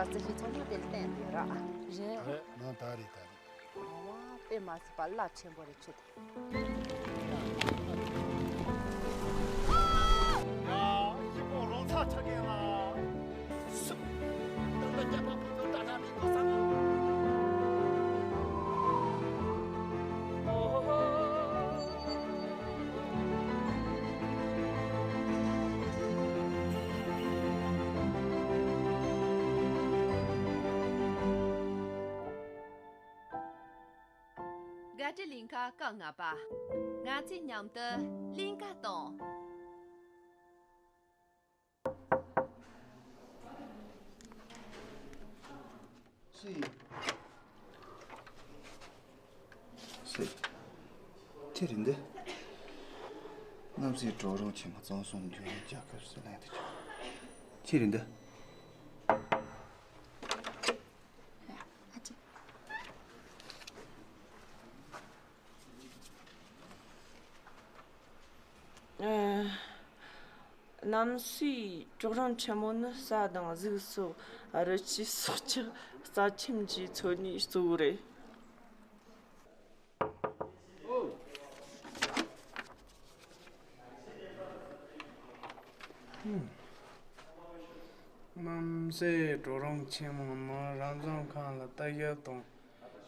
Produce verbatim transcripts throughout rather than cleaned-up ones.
རྩི་ཤིང་ཚང་མ་དེ་ལ་བརྟེན་ཡོད་ར། རེད། རེད། ནང་ད་རེད་ད་རེད། ཨ་དཔེ་མ་སྲིད་པ་རླབས་ཆེན་པོ་རེད་ཁྱོད་དེ། ཡ། ཡི་པོ་རོང་ཚ་ཆ་གེ་ལ། སུ། ད་ད་རྒྱ་པ་པོ་ད་ད་མི་གོ་ས་ནི། ཨོ་ཧོ་ཧོ། དགའ་སྤྲོའི་གླིང་ག་སྐབས་ལྔ་པ། ང་ཚོས་མཉམ་དུ་གླིང་ག་གཏོང་། སུ་ཡིན། སུ། ཁྱེད་རེད་འདི། གནམ་སའི་གྲོག་རོང་ཆེན་མོ་གཙང་གསུམ་འགྱུར་བའི་རྒྱལ་ཁབ་སུ་ལེན་དུ་བྱུང་། ཁྱེད་རེད་འདི། ཨ་ཅེ། ཨ། གནམ་སའི་གྲོག་རོང་ཆེན་མོ་ནི་ས་དང་གཟུགས་སོགས་རི་སྐྱེས་སྲོག་ཆགས་རྩ་ཁྱིམ་གྱི་འཚོ་གནས་གཙོ་བོ་རེད། གནམ་སའི་གྲོག་རོང་ཆེན་མོ་ནི་རང་བྱུང་ཁམས་ལ་ལྟ་ཞིབ་དང་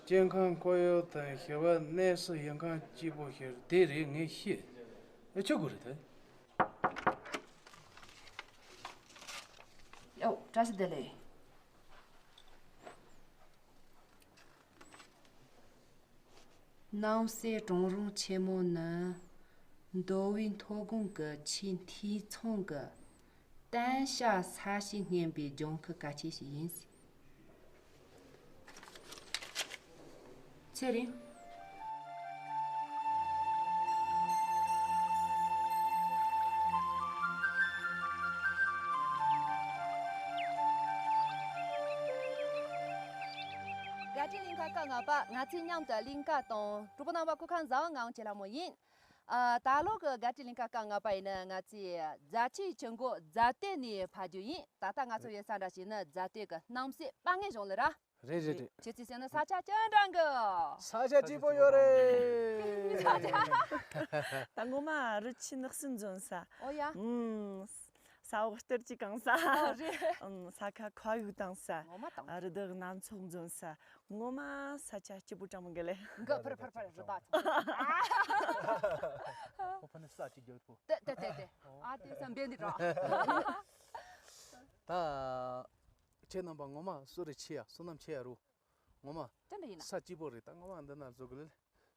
སྐྱེ་ཁམས་ཁོར་ཡུག་དང་ཞི་བའི་གནས་སུ་ཡུལ་ཁམས་སྐྱིད་པོ་ཞིག་རེད། དེ་རེད། ངས་ཤེས། ཨེ། ཆོག་གི་རེད་དེ། ཡོ། བཀྲ་ཤིས་བདེ་ལེགས། གནམ་སའི་གྲོག་རོང་ཆེན་མོ་ནི་མདོ་དབུས་མཐོ་སྒང་གི་ཆེས་འཐུས་ཚང་གི་བརྟན་བྱ་ས་གཤིས་སྙན་པའི་ལྗང་ཁུ་གལ་ཆེ་ཞིག་ཡིན། ཚེ་རིང་། དགའ་སྤྲོའི་གླིང་ག་སྐབས་ལྔ་པ། ང་ཚོས་མཉམ་དུ་གླིང་ག་དང་། གྲོགས་པོ་རྣམ་པ་སྐུ་ཁམས་བཟང་། ང་དབང་ཆེ་ལྷ་མོ་ཡིན། ཨ། ད་ལོ་གི་དགའ་སྤྲོའི་གླིང་ག་སྐབས་ལྔ་པ་ཡིན་ན་ང་ཚོས་རྫ་ཆུའི་ཆུ་མགོ་རྫ་སྟོད་ནས་ཕབ་རྒྱུ་ཡིན། ད་ལྟ་ང་ཚོ་ཡོད་ས་འདྲ་ཞིག་ནི་རྫ་སྟོད་ཀྱི་སྣང་སྲིད་དཔའ་ངན་གཞུང་ལ་ར། རེད་རེད་རེད། ཁྱེད་ཚོས་བཤད་ན་ས་ཆ་ཅི་འདྲ་གི། ས་ཆ་སྐྱིད་པོ་ཡོད་རེད། ས་ཆ། ད་ངོ་མ་རི་ཆུ་ནགས་གསེབ་འཛོམས་ས། ཨོ་ཡ། ཨུམ། ས་འོག་གཏེར་གྱིས་གང་ས། ཨོ་རེད། ཨུམ། ས་ཁ་མཁའ་དབུགས་གཏོང་ས། ངོ་མ་དང་། རི་དྭགས་སྣ་ཚོགས་འཛོམས་ས། ངོ་མ་ས་ཆ་སྐྱིད་པོ་དྲང་མོ་གི་ལེ། འགའ་ཕར་ཕར་ཕར་རི་དྭགས་ཚོ། ཁོ་ཕ་ནི་ས་ཅིག་རྒྱབ་ཐུབ། ཏེ་ཏེ་ཏེ་ཏེ། ཨ་ཏེ་བསམ་པའི་འདི་དྲ། ད། ཁྱེད་རྣམ་པ་ངོ་མ་བསོད་རེ་ཆེ་ཡ། བསོད་ནམས་ཆེ་ཡ་རུ། ངོ་མ། ཅི་འདྲ་ཡིན་ན། ས་སྐྱིད་པོ་རེད། ད་ངོ་མ་འདི་ན་བཟོ་གི་ལེ།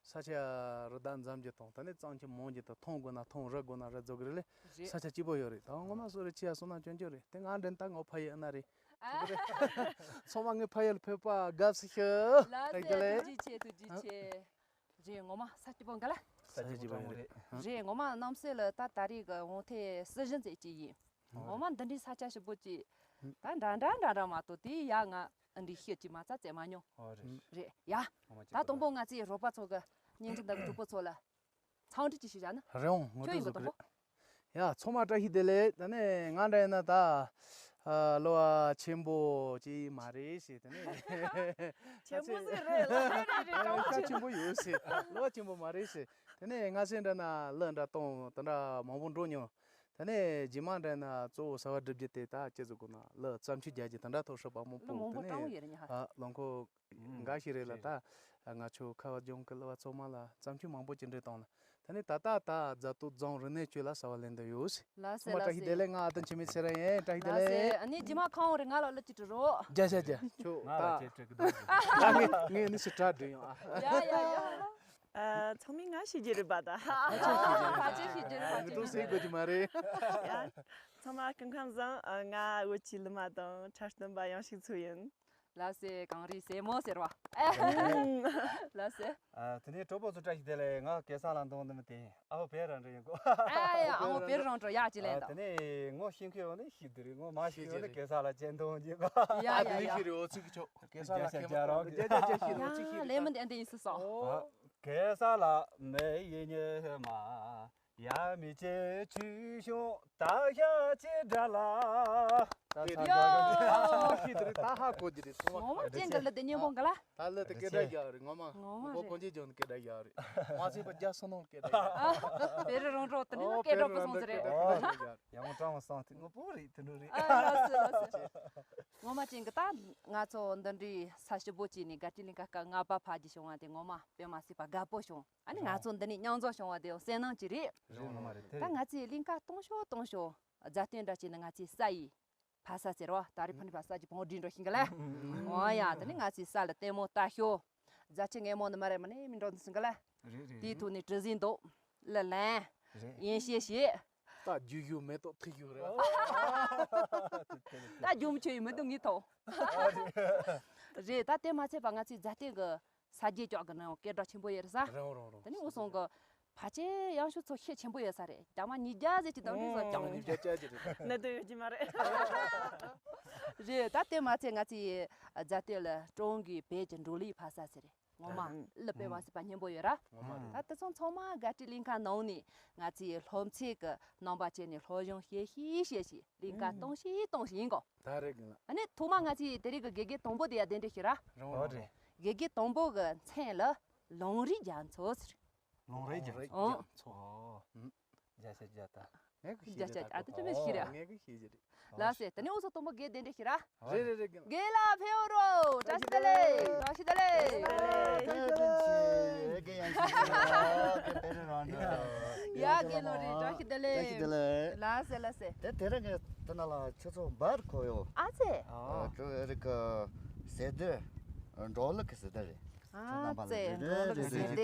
ས་ཆ་རི་དྭགས་འཛོམས་རྒྱུ་དང་། ད་ནི་གཙང་ཆུ་མང་རྒྱུ་དང་། འཐུང་དགོས་ན་འཐུང་། རུལ་དགོས་ན་རུལ་བཟོ་གི་རེད་ལེ། རེད། ས་ཆ་སྐྱིད་པོ་ཡོད་རེད། ད་ངོ་མ་བསོད་རེ་ཆེ་ཡ། བསོད་ནམས་ཅན་ཅན་རེད། དེ་ང་འདྲེན་ད་ངོ་ཕ་ཡུལ་ཨ་ན་རེད། ཨ། ཚང་མ་ངའི་ཕ་ཡུལ་ཕེབས་པ་དགའ་བསུ་ཞུ། ལགས་སེ། ཐུགས་རྗེ་ཆེ། ཐུགས་རྗེ་ཆེ། རེད། ངོ་མ་ས་སྐྱིད་པོ་འགའ་ལ། ས་སྐྱིད་པོ་དྲང་མོ་རེད། རེད། ངོ་མ་རྣམ་སྲས་ལ་ད་ད་རེས་ཀྱི་འོང་ཐེངས་སྲིད་གཞུང་ཚེ་གཅིག་ཡིན། ངོ་མ་འདི་འདྲའི་ས་ཆ་ཞིབ་པོ་ཅིག་ད་འདྲ་འདྲ་འདྲ་འདྲ་མ་གཏོགས་དེ་ཡ་ང་འདི་ཤེས་ཀྱི་མ་རྩ་རྩེ་མ་མྱོང་། ཨོ་རེད། རེད་ཡ། ད་དང་པོ་ང་ཚོའི་རོགས་པ་ཚོ་གི་བརྙན་འཕྲིན་དང་གྲོགས་པོ་ཚོ་ལ་འཚམས་འདྲི་ཅིག་ཞུ་བྱ་ནི། རེད་འོང་། ངོ་ཁྱོད་ཡིན་དུ་པ་དང་པོ། ཡ། ཚང་མ་བཀྲ་ཤིས་བདེ་ལེགས། ད་ནི་ང་འདྲ་ཡིན་ན་ད། ཨ། གློ་བ་ཆེན་པོ་ཅིག་མ་རེད་ཟེར། ད་ནི། ཆེན་པོ་ཟིག་རེད་ལ། རེད་རེད་རེད། གྲོགས་པོ་ཆེན་པོ་ཡོད་ཟེར། གློ་བ་ཆེན་པོ་མ་རེད་ཟེར། ད་ནི་ང་སེམས་འདྲ་ན་གླུ་འདྲ་གཏོང་། ད་འདྲ་མང་པོ་འགྲོ་མྱོང་། ད་ནི་རྗེས་མ་འདྲ་ན་གཙོ་བོ་གསར་བ་སྒྲུབ་རྒྱུ་དེ་ད་ཅི་ཟེར་དགོས་ན། གླུ་བརྩམས་ཆོས་རྒྱག་རྒྱུ་དེ་འདྲ་ཐོག་ཧྲིལ་པོ་མང་པོ། ད་ནི། ཨ། ལོ་འཁོར་འགའ་ཞིག་རེད་ལ། ད་ང་ཆོ་ཁ་བ་ལྗོངས་ཀྱི་གླུ་བ་ཚང་མ་ལ་བརྩམས་ཆོས་མང་པོ་ཅིག་འབྲི་བཏང་ལ། ད་ནི་ད་ལྟ་ད་རྫ་སྟོད་རྫོང་རིག་གནས་ཅུས་ལ་གསར་བ་ལེན་འདོད་ཡོད། ལགས་སེ། ཚང་མ་བཀྲ་ཤིས་བདེ་ལེགས། ལགས་སེ། ང་ཨ་ཏན་འཆི་མེད་ཚེ་རིང་ཡིན། བཀྲ་ཤིས་བདེ་ལེགས། ལགས་སེ། ཨ་ནི་རྗེས་མ་ཁོང་རེ་ང་ལ་གླུ་ཅིག་འབྲི་རོགས། རྒྱ་རྒྱ་རྒྱ། ཆོ་ད། ད་ངས་ངས་ནི་སི་ཊར་འབྲི་ཡོང་ཨ། ཡ་ཡ་ཡ། ཨ། ཚང་མས་ང་ཤེས་ཀྱི་རེད་པ་ད། ཨ། ཕལ་ཆེར་ཤེས་ཀྱི་རེད། ཕལ་ཆེར་ཤེས་ཀྱི་རེད། ཕལ་ཆེར་ཤེས་ཀྱི་རེད། ང་ཚོ་ཟེར་དགོས་ཀྱི་མ་རེད། ཡ། ཚང་མ་སྐུ་ཁམས་བཟང་། ཨ། ང་བོད་ཀྱི་གླུ་མ་དང་འཁྲབ་སྟོན་པ་ཡང་ཤིག་མཚོ་ཡིན། ལགས་སེ། གངས་རིའི་སྲས་མོ་ཟེར་བ། ལགས་སེ། ཨ། དེ་ནས་གྲོགས་པོ་ཚོ་བཀྲ་ཤིས་བདེ་ལེགས། ང་གེ་སར་ལ་འདོན་འདི་མི་དེ་ཨ་བོ་བེ་རང་འདྲ་ཡིན་གོ། ཨ་ཡ། ཨ་བོ་བེ་རང་འགྲོ་ཡག་ཅི་ལེན་དང་། དེ་ནས་ངོ་ཤེས་མཁན་ཡོད་ནི་ཤེས་དེ་རེད། ངོ་མ་ཤེས་ཡོད་ནི་གེ་སར་ལ་ཅན་འདོན་གྱི་གོ། ཡ་ཡ་ཡ། ཤེས་རེད། འོ་ཚིག་གི་ཆོག་གེ་སར་ལ་རྒྱ་ཁེ་རྒྱ་རོགས་རྒྱ་རྒྱ་རྒྱ་ཤེས་རེད། འོ་ཚིག་ཤེས་རེད། ལེ་མི་འདི་འདི་ཡིན་སི་སོ། གེ་སར་ལ་མེ་ཡི་ཉི་མ། ཡ་མི་ཅེ་ཆུ་ཤོང་ད་ཤ་ཅེ་དྲ་ལ། ད་ཡ། ད་ཧ་གོ་རྒྱུ་རེད། ད་ཧ་གོ་རྒྱུ་རེད། ངོ་མ་ཅན་ག་ལ་དེ་སྙན་པོ་འགའ་ལ། ད་ལ་དེ་སྐད་སྒྲ་རྒྱག་རེད། ངོ་མ་ངོ་མ་ངོ་རེད། གོང་ཆེན་ལྗོངས་ནས་སྐད་སྒྲ་རྒྱག་རེད། མ་ཚད་པ་རྒྱ་སོ་ནོ་སྐད་སྒྲ་རྒྱག་དེ་རེད། རང་རོགས་དེ་ནི་ཨོ་སྐད་སྒྲ་པོ་སོང་ཟེར་རེད། ཡ་ངོ་ཀྲང་བ་སང་དེ་ངོ་པོ་རེད། དེ་འདྲ་རེད། ཨ་ལགས་སོ་ལགས་སོ། ངོ་མ་ཅན་གི་ད་ང་ཚོ་འདི་འདྲའི་ས་ཞིབ་པོ་ཅིག་ནས་ག་ཏི་ལིང་ག་སྐབས་ལྔ་པ་ཕ་གི་བྱུང་བ་དེ་ངོ་མ་དཔེ་མ་སྲིད་པ་དགའ་པོ་བྱུང་། ཨ་ནི་ང་ཚོ་འདི་ནས་མཉམ་འཛོམས་བྱུང་བ་དེ་སེམས་ནང་གི་རེད། རེད། ངོ་མ་རེད། དེ་ད་རེད། ང་ཚོས་ལིང་ག་གཏོང་ཤོག་གཏོང་ཤོག་མཛའ་མཐུན་འདྲ་བྱས་ནས་ང་ཚོའི་ས་ཡི་ཕ་ས་ཟེར་བ་ད་རེས་ཕ་ནི་ཕ་ས་ཀྱི་བོང་འདྲི་འགྲོ་ཤིང་ག་ལ། ཨོ་ཡ་ད་ནི་ང་ཚོའི་ས་ལ་ལྟད་མོ་ལྟ་ཤོག་མཛའ་ཆེ་ངན་མོ་ནི་མ་རེད། མ་ནི་མི་འགྲོ་འདི་སུན་ག་ལ། རེད་རེད། དེའི་ཐོག་ནས་གྲུ་གཟིངས་འདུག་ལ་ལན། རེད། ཡན་ཤེས་ཤེས། ད་རྒྱུ་ཡུ་མེ་ཏོག་ཐིག་ཡུ་རེད། ད་རྒྱུ་མི་ཆོས་ཡུ་མེ་ཏོག་ངའི་ཐོག་རེད། ད་དེ་མ་ཚད་པ་ང་ཚོའི་མཛའ་མཐུན་གི་ས་རྒྱས་ཀྱོག་གི་ནང་སྐད་གྲགས་ཆེན་པོ་ཡོད་རེད་ས། རང་རང་རང་། དེ་ནི་འུ་སོང་གི་ཕལ་ཆེར་ཡང་ཤུ་ཚོ་ཤེད་ཆེན་པོ་ཡོད་ས་རེད། རྒྱ་མ་ཉིས་བརྒྱ་ཟེར་གྱི་དང་འདྲི་ཟ་ཀྱང་ཉིས་བརྒྱ་ཅག་གི་རེད། གནད་དོན་ཡོད་ཀྱི་མ་རེད། རེད། ད་དེ་མ་ཚད་ང་ཚོའི་མཛའ་མཐུན་ལ་ཀྲོང་གི་བོད་ཀྱི་འབྲོག་གླུའི་ཕ་ས་ཟེར་རེད། ངོ་མ་ཨ་ལ་དཔེ་མ་སྲིད་པ་སྙན་པོ་ཡོད་ར། ངོ་མ་རེད། ད་དེ་ཚོ་ཚང་མ་དགའ་སྤྲོའི་གླིང་ཁ་ནང་ནས་ང་ཚོའི་སློབ་ཚན་གྱི་རྣམ་པ་བྱས་ནས་སློབ་སྦྱོང་བྱེད་ཤེས་བྱེད་ཤེས་གླིང་ཁ་གཏོང་ཤེས་གཏོང་ཤེས་ཡིན་གོ། ད་རེད་གི་ལ། ཨ་ནི་ཐོག་མ་ང་ཚོའི་དེ་རིང་གི་དགེ་རྒན་དང་པོ་དེ་ཡ་གདན་འདྲེན་ཞུ་ར། རང་རང་རེད། དགེ་རྒན་དང་པོ་གི་མཚན་ལ་ལུང་རིགས་རྒྱ་མཚོ་ཟེར། ལུང་རིགས་རྒྱ་མཚོ། ཨོ། ཨོ། རྒྱ་ཆེ་རྒྱ་ད། ངས་གི་ཤེས་རྒྱ་ཆེ་ཨ་ད་ཅི་མི་ཤེས་ར། ངས་གི་ཤེས་རྒྱ་རེད། ལགས་སེ། དེ་ནས་འུ་ཚོ་དང་པོ་དགེ་གདན་འདྲེན་ཞུ་ར། རེད་རེད་རེད། རྒན་ལགས་ཕེབས་རོགས། བཀྲ་ཤིས་བདེ་ལེགས། བཀྲ་ཤིས་བདེ་ལེགས། རྒན་ཡང་ཞིག་རྒན་ཕེབས་རོགས། ཡ་རྒན་ལོ་རེད། བཀྲ་ཤིས་བདེ་ལེགས། བཀྲ་ཤིས་བདེ་ལེགས། ལགས་སེ་ལགས་སེ། དེ་དེ་རིང་གི་དེ་ན་ལ་ཁྱོད་ཚོ་འབར་གོ་ཡོ། ཨ་ཙེ། ཨ་ཀྲོ་རི་ཀ་ཟེར་དེ་འབྲོག་གླུ་གི་ཟེར་དེ་རེད། ཨ་ཙེ། འགྲོ་ལ་གཟིགས་ཏེ།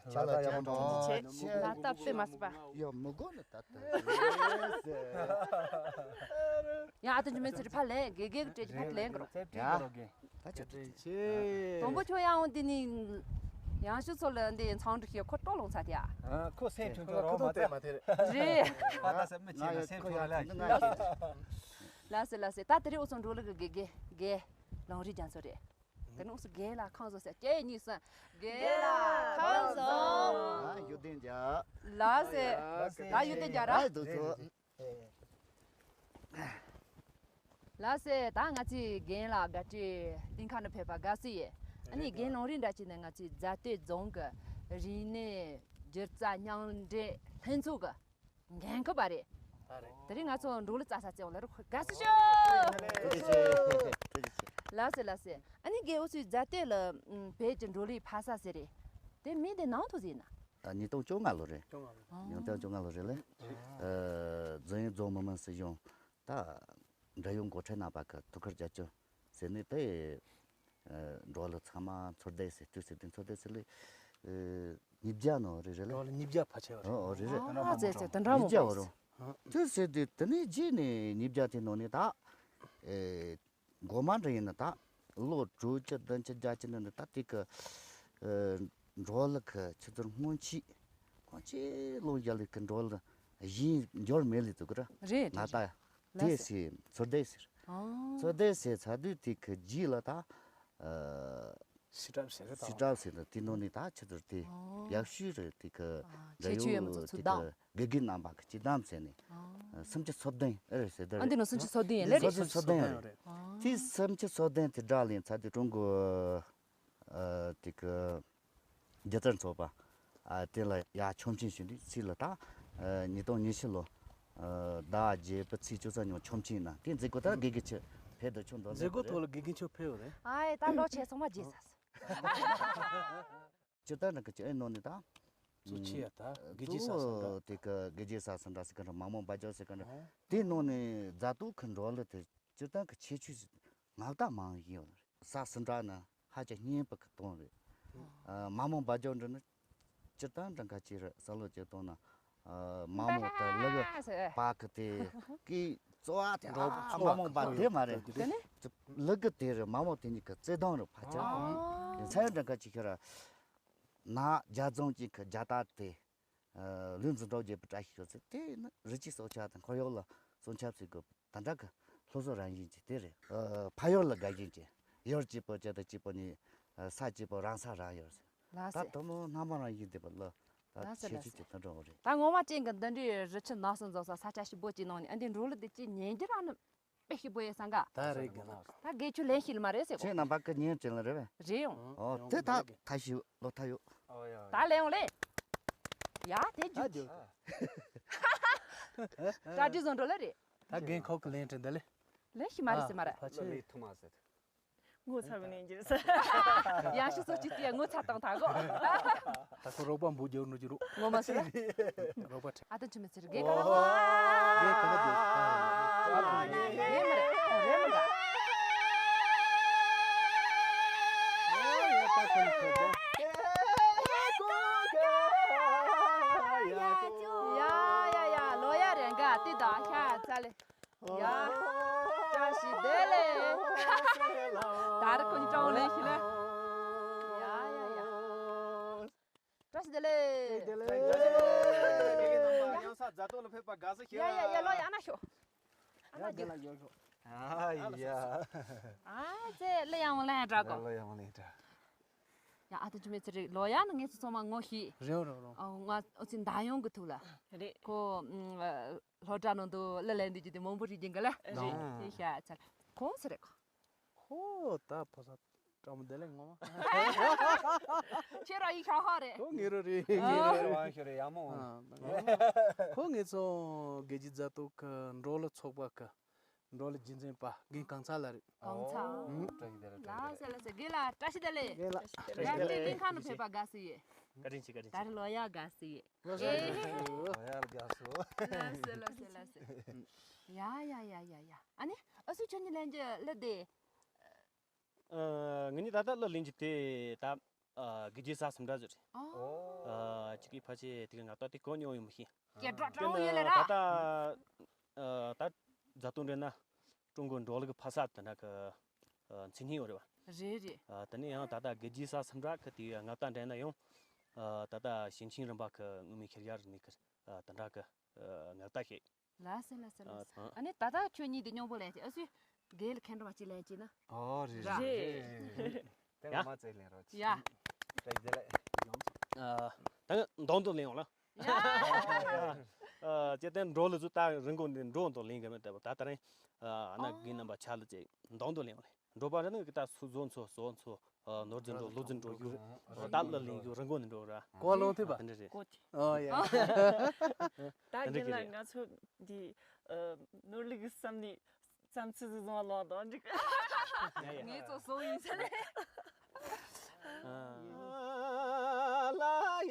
ཆ་ལ་ཡག་པོ་འགྲོ། ཆེ། ད་ལྟ་དཔེ་མ་སྲིད་པ། ཡ་མི་དགོས་ནི་ད་ལྟ། ཡ་ཨ་ཏུ་འཇུ་མེད་ཚུར་ཕར་ལེན། དགེ་རྒན་གྱི་གྲས་ཀྱི་ཕར་ལེན་གི་རོ། ཡ། ད་ཆ་ཏུ་ཏུ། དང་པོ་ཁྱོད་ཡང་འོང་དེ་ནི་ཡང་ཞུ་ཚོ་ལ་འདི་ཚང་འགྲིག་ཤེས་ཁོ་ཏོ་ལོང་ཚ་དེ་ཡ། ཁོ་སེམས་ཆུང་ཆུང་རོགས་མ་ཚད། རེད། ང་ཡ་ཁོ་ཡ་ཁོ་ཡ། ལ་སེ་ལ་སེ། ད་དེ་རིང་འུ་ཚོ་འགྲོ་ལུགས་ཀྱི་དགེ་རྒན་དགེ་ལོང་རིགས་རྒྱ་མཚོ་རེད། དེ་ནི་འུ་ཚོ་རྒན་ལགས་ཁམས་བཟང་ཟེར་ཁྱེད་གཉིས་སམ། རྒན་ལགས་ཁམས་བཟང་། ཨ་ཡུ་ཏན་རྒྱ། ལགས་སེ། ད་ཡུ་ཏན་རྒྱ་ར། ཨ་འདུག་ཚོ། ལགས་སེ། ད་ང་ཚོའི་རྒན་ལགས་དགའ་སྤྲོའི་གླིང་ཁ་ནས་ཕེབས་པ་དགའ་བསུ་ཡོད། ཨ་ནི་རྒན་ལུང་རིགས་འདྲ་བྱས་ནས་ང་ཚོའི་རྫ་སྟོད་རྫོང་གི་རིག་གནས་སྒྱུ་རྩལ་མཉམ་འབྲེལ་ལྷན་ཚོགས་ཀྱི་འགན་འཁུར་བ་རེད། ད་རེད། དེ་རིང་ང་ཚོ་འབྲོག་གླུ་རྩ་ས་བཙལ་བ་ལ་རུ་དགའ་བསུ་ཞུ། ཐུགས་རྗེ་ཆེ། ཐུགས་རྗེ་ཆེ། ལགས་སེ་ལགས་སེ། ཨ་ནི་རྒན་འུ་ཚོའི་རྫ་སྟོད་ལ་ཨུམ་བོད་ཀྱི་འབྲོག་གླུའི་ཕ་ས་ཟེར་རེད། དེ་མིང་དེ་ནང་དུ་ཟིན་ན། ད་ཉིས་སྟོང་བཅོ་ལྔ་ལོ་རེད། བཅོ་ལྔ་ལོ། ཉིས་སྟོང་བཅོ་ལྔ་ལོ་རེད་ལེ། ཨ་རྫོང་ཡོངས་རྫོང་མི་དམངས་སྲིད་གཞུང་ད་འབྲེལ་ཡོད་འགོ་ཁྲིད་རྣམ་པ་གི་ཐུགས་ཁུར་རྒྱབ་སྐྱོར་ཟེར་ནས་དེ། ཨ་འབྲོག་གླུ་ཚང་མ་ཚོར་སྡེ་ཟེར་དུས་ཟེར་དུས་ཚོར་སྡེ་ཟེར་ལེ། ཨ་ཉིས་བརྒྱ་ནང་རེད་རེད་ལེ། འབྲོག་གླུ་ཉིས་བརྒྱ་ཕལ་ཆེ་བ་རེད། ཨོ་ཨོ་རེད་རེད། ཨ་ཙེ་ཙེ་དེ་འདྲ་མོ་ཉིས་བརྒྱ་རེད། བ་རུང་། དུས་ཟེར་དུས་དེ་ནས་རྗེས་ནས་ཉིས་བརྒྱ་དེ་ནང་ནས་ད། ཨེ་འགོ་མ་འདྲ་ཡིན་ན་ད་ལོ་དྲུག་ཅུ་བདུན་ཅུ་བརྒྱད་ཅུ་ནང་ནས་ད་དེ་གི་ཨེ་འབྲོག་གླུ་གི་ཆུ་ཚོད་སྔོན་ཆད་ཁོང་ཆེ་ལོ་རྒྱ་ལི་གི་འབྲོག་གླུ་གཞན་འབྱོར་མེད་ལི་དུ་གི་ར། རེད་ང་རེད་ད་རེད། དེ་ལགས་སེ། ཟེར་ཚོར་སྡེ་ཟེར། ཨོ། ཚོར་སྡེ་ཟེར་ཚར་དུས་དེ་གི་རྗེས་ལ་ད། ཨ། སི་ཊབ་ཟེར་རེད་ད། སི་ཊབ་ཟེར་ད་དེ་ནང་ནས་ད་ཆུ་ཚོད་དེ་ཨོ། ཡག་ཤོས་རེད། དེ་གི་ཨ་འབྲེལ་ཁྱད་ཆོས་ཡོད་མི་ཚོ་ཡོད་ཚུལ་དེ་གི་དགེ་རྒན་རྣམ་པ་གི་སྤྱི་བསྡོམས་ཟེར་ནས་ཨོ། སུམ་ཅུ་སོ་བདུན་ཨེ་རེད་ཟེར་ད་ཨ་འདི་རེད། ནང་སུམ་ཅུ་སོ་བདུན་ཡིན་ལེ་རེད། སུམ་ཅུ་སོ་བདུན་རེད། ཨོ། དེ་སུམ་ཅུ་སོ་བདུན་དེ་འདྲ་ལེན་ཚར་དུས་ཀྲུང་གོ་ཨ་དེ་གི་སྒྱུ་རྩལ་ཚོགས་པ་ཨ་དེ་ལ་ཡར་ཆོག་མཆན་ཞུས་དུས་ཚིག་ལ་ད་ཨ་ཉིས་སྟོང་ཉི་ཤུ་ལོ་ཨ་ཟླ་བརྒྱད་པའི་ཚེས་བཅུ་རྩ་གཉིས་ཆོག་མཆན་གནང་། དེ་མཛད་སྒོ་ད་དགེ་རྒན་ཆོས་ཕེབས་དུ་ཆོག་འདུག་མཛད་སྒོ་ཐོག་ལ་དགེ་རྒན་ཆོས་ཕེབས་ཡོད་རེད། ཨ་ཡེ་ད་འགྲོ་ཆེ་ཚང་མ་རྗེས་ས་སོ། སྤྱིར་བཏང་རང་གི་ཅི་ཨེ་ནོ་ནི་ད། གཙོ་ཆེ་ཡ་ད་དགེ་རྒན་ས་སུ་འདྲ། དེ་གི་དགེ་རྒན་ས་སུ་འདྲ་ཟེར་གི་འདྲ། མ་མོ་འབའ་ཇོ་ཟེར་གི་འདྲ། ཨོ། དེ་ནང་ནས་རྫ་སྟོད་ཁི་འགྲོ་ལི་དེ་སྤྱིར་བཏང་གི་ཁྱད་ཆོས་ང་ད་མང་ཡིན་ཡོད་རེད། ས་སུ་འདྲ་ནི་ཧ་ཅང་སྙན་པ་གི་གཏོང་རེད། ཨ་མ་མོ་འབའ་ཇོ་འདྲ་ནི་སྤྱིར་བཏང་འདྲ་འགའ་ཅིག་རེད། ས་ལོ་ཅིག་གཏོང་ན་ཨ་མ་མོ་དེ་ལི་གི་པ་གི་དེ་གི་ཙོ་བ་དེ་ཨ་མ་མོ་འབའ་དེ་མ་རེད། དེ་ནི་ལི་གི་དེ་རེད། མ་མོ་དེ་གཉིས་གི་བརྩེ་དུང་རེད་ཕལ་ཆེར། ཨོ། མཚན་འདྲ་འགའ་ཅིག་ཁྱེར་ར། ན་རྒྱ་རྫོང་གཅིག་གི་རྒྱ་སྟག་དེ། ཨ་ལུས་འཛིན་གྲོགས་བརྒྱད་པའི་བཀྲ་ཤིས་ཤོག་ཚེ་དེ་ནི་རི་སྐྱེས་སྲོག་ཆགས་དང་འཁོར་གཡོག་ལ་སྲུང་སྐྱོབ་བྱེད་དགོས། ད་འདྲ་གི་སློབ་གསོ་རང་བཞིན་གྱི་དེ་རེད། ཨ་ཕ་ཡུལ་ལ་དགའ་བཞིན་གྱི་ཡུལ་གཅིག་པོ་སྤྱི་དང་གཅིག་པོ་ནི་ཨ་ས་གཅིག་པོ་རང་ས་རང་ཡུལ་ཟེར། ལགས་ད་སེ། དུ་མོ་སྣ་མང་རང་བཞིན་དེ་པ་ལ་ད་ལགས་སེ་ཁྱད་ཆོས་ལགས་སེ། དེ་ད་འགྲོ་གི་རེད། ད་ངོ་མ་ཅན་གི་འདི་འདྲའི་རི་ཆུ་ནགས་གསུམ་འཛོམས་ས་ས་ཆ་ཞིབ་པོ་ཅིག་ནང་ནས་ཨ་འདི་འགྲོ་ལུགས་དེ་ཅི་ཉན་རྒྱུ་ར་ནི། དཔེ་ཞིག་པོ་ཡོད་སང་ག་ད་རེད་གི་ན། ད་དགེ་ཆུ་ལེན་ཤིག་ལ་མ་རེད་ཟེར་གོ་ཁྱེད་རྣམ་པ་ཀི་ཉིན་ཅན་ལ་རེད་བས། རེད་ཡོང་། ཨོ་དེ་ད་ད་ཞིག་ལོ་ད་ཡོད། ད་ལེན་ཡོང་ལེ། ཡ་དེ་རྒྱུ་རྒྱུ། གྲ་སྒྲིག་བཟོ་འགྲོ་ལ་རེད། ད་རྒན་ཁོག་གི་ལེན་དྲན་ད་ལེ། ལེན་ཤིག་མ་རེད་ཟེར་མ་རེད། ཕ་ཆེ་ལེ་ཐུ་མ་ཟེར། ངོ་ཚ་བའི་ནས་འགྱུར་ས། ཡང་ཞིག་སོ་ཅིག་དེ་ངོ་ཚ་བཏང་ཐག་གོ་ད་ཁོ་རོགས་པ་འབུ་རྒྱབ་ནོ་ཅི་རུ། ངོ་མ་ཟེར། རོགས་པ་ཁྲིད། ཨ་ད་ཆུ་མི་ཚེ་རིག་གེ་ག་ར་བ། གེ་ག་ར་བ། རེད་མ་རེད། རེད་མ་རེད། ཡ་ཡ་ཡ་ལོ་ཡ་རེ་འགའ་ཏི་ད་ཤ་ཚ་ལེ། ཡ། བཀྲ་ཤིས་བདེ་ལེགས། ད་རེས་ཁོ་གཉིས་སྤྲང་བོ་ལེན་ཤིག་ལེ། ཡ་ཡ་ཡ། བཀྲ་ཤིས་བདེ་ལེགས། བདེ་ལེགས། ཡང་ས་མཛའ་དོན་ལ་ཕེབས་པ་དགའ་བསུ་ཞུ། ཡ་ཡ་ཡ་ལོ་ཡ་ན་ཤོག་ཨ་ན་རྒྱུ། ཨ་ཡ། ཨ་ཙེ་ལེ་ཡང་བ་ལེན་དྲ་གོ་ལོ་ཡ་མ་ལེན་དྲ། ཡ་ཨ་ཏི་ཆུ་མེ་ཚེ་རིག་ལོ་ཡ་ནི་ངེད་ཚོ་ཚང་མ་ངོ་ཤེས། རེད་རེད་རེད། ཨ་ང་ཨོ་ཙི་མདའ་ཡོང་གི་ཐུག་ལ། རེད། ཁོ་ཨ་སློབ་གྲྭ་ནང་དུ་གླུ་ལེན་དུས་ཀྱི་དེ་མང་པོ་རིག་གིན་ག་ལ། རེད། དེ་ཤ་ཚ་ལ་ཁོང་ཚེ་རིག་ཁོ་ད་ཕོ་ས་སྤྲང་མོ་བདེ་ལེགས་ངོ་མ། ཁྱེད་རང་ཡིག་ཤ་ཧ་རེད། ཁོ་ངེད་རོ་རེད། ཨ། ངེད་རོ་རེད། ཁྱོད་རེད་ཡ་མོ། ཨ་ཁོ་ངེད་ཚོ་དགེ་རྒྱས་མཛའ་གཏུག་གི་འབྲོག་གླུ་ཚོགས་པ་གི་འབྲོག་གླུ་རྒྱུན་འཛིན་པ་རྒན་གངས་ཚང་ལགས་རེད། གངས་ཚང་། ཨོ། བཀྲ་ཤིས་བདེ་ལེགས། ལགས་སེ་ལགས་སེ། རྒན་ལགས་བཀྲ་ཤིས་བདེ་ལེགས། རྒན་ལགས། ཡ་ངའི་ལྷན་ཁང་དུ་ཕེབས་པ་དགའ་བསུ་ཡོད། བཀའ་དྲིན་ཆེ། བཀའ་དྲིན་ཆེ། ད་རེས་ལོ་ཡ་དགའ་བསུ་ཡོད། ལགས་སོ། ཨེ། ལོ་ཡ་དགའ་བསུ། ལགས་སེ་ལགས་སེ་ལགས་སེ། ཡ་ཡ་ཡ་ཡ་ཡ། ཨ་ནི་ཨ་སུ་ཁྱོད་གཉིས་ལེན་རྒྱུ་གླུ་དེ། ཨ། ང་གཉིས་ད་ལྟ་གླུ་ལེན་རྒྱུ་དེ་ད་ཨ་དགེ་རྒྱས་ས་སུམ་འདྲ་ཟེར། ཨོ། ཨ་ཅིག་གིས་ཕལ་ཆེར་དེ་ག་ང་ད་དེ་གོ་མྱོང་ཡོད་མི་ཤེས། སྐད་གྲགས་དྲག་པོ་ཡོད་ལེ་ར། ད་ལྟ་ཨ་ད་མཛའ་གཏུག་འདྲ་ན་ཀྲུང་གོའི་འབྲོག་གླུ་གི་ཕ་ས་དེ་འདྲ་གི་ཨ་མཚན་སྙན་ཡོད་རེད་བ། རེད་རེད། ཨ་དེ་ནས་ཡང་ད་ལྟ་དགེ་རྒྱས་ས་སུམ་འདྲ་གི་དེ་ང་ད་འདྲ་ན་ཡང་ཨ་ད་ལྟ་ཞིང་ཆེན་རིམ་པ་གི་མངོན་མེད་ཤེས་ཡར་ནི་གི་ཨ་དེ་འདྲ་གི་ཨ་ང་ད་ཤེས། ལགས་སེ་ལགས་སེ་ལགས་སེ། ཨ་ནི་ད་ལྟ་ཁྱོད་གཉིས་དེ་སྙོམས་པོ་ལེན་ཅིག་ཨ་སུའི་རྒན་ལ་ཁེངས་དྲོ་བ་ཅིག་ལེན་ཅིག་ན། ཨོ་རེད་ར། རེད། རེད། དེ་ཡ། ང་མ་རྩེ་ལེན་རོགས་ཅིག་ཡ། རེད་དེ་ལེ། ཨ་ད་ང་མདང་དུ་ལེན་ཡོང་ལ། ཡ། ཨ་ཅེ་དེ་འབྲོག་གླུ་ཚོ་ད་རིན་གོང་འདི་འབྲོག་དུ་ལེན་གི་མེད་དེ་ད་ད་རིང་ཨ་ན་རྒན་རྣམ་པ་ཆ་ལ་ཅེ་མདང་དུ་ལེན་ཡོང་ལེ། འབྲོག་པ་རེད་ན་གི་ད་སུ་བཟོ་ཚོ་བཟོ་ཚོ་ནོར་རྫི་འགྲོ་ལོ་རྫི་འགྲོ་ཡུ་རེད། ད་ལ་ལིང་ཡུ་རིན་གོང་ནི་འགྲོ་ར། གོ་ལོང་ཐིབ་པ། དེ་འདྲ་རེད། གོ་ཐི། ཨོ་ཡ། ད་དེ་འདྲ་གི་རེད། རྒན་ལགས་ང་ཚོ་འདི་ནོར་ལུག་གི་བསམ་ནི་བསམ་ཚུལ་ཟིག་བཟུང་བ་ལོང་དང་འགྲིག་ཡ་ཡ། ངས་ཚོ་བཟོ་ཡིན་ཟེར་ནས། ལ་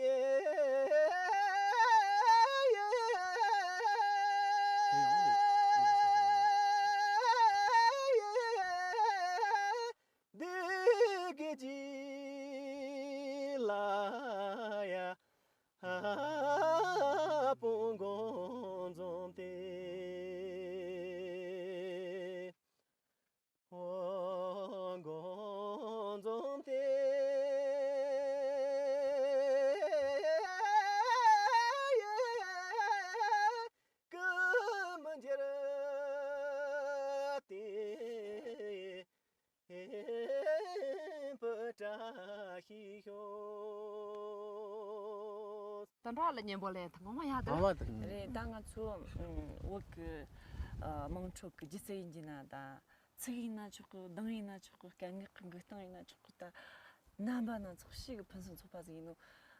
ཡེ། འདི་གི་ཅི་ལ་ཡ། ཨ་པོ་འགོ་འཛོམས་ཏེ། འོ་འགོ་འཛོམས་ཏེ། སྐུ་མི་འགྱུར་ཏེ། བཀྲ་ཤིས་ཤོག་ད་འདྲ་ལ་སྙན་པོ་ལེན་ཐུབ་ངོ་མ་ཡག་འདུག་ངོ་མ་དང་། རེད། ད་ང་ཚོ་ཨ་བོད་གི་ཨ་དམངས་ཁྲོད་གི་སྒྱུ་རྩལ་ཡིན་གྱི་ན་ད་ཚིག་ཡིན་ན་ཆོག་གི། གདངས་ཡིན་ན་ཆོག་གི། སྐད་ངག་གི་འགུལ་སྟངས་ཡིན་ན་ཆོག་གི། ད་རྣམ་པ་སྣ་ཚོགས་ཤིག་གི་ཕུན་སུམ་ཚོགས་པ་ཟིག་ཡིན་ནོ།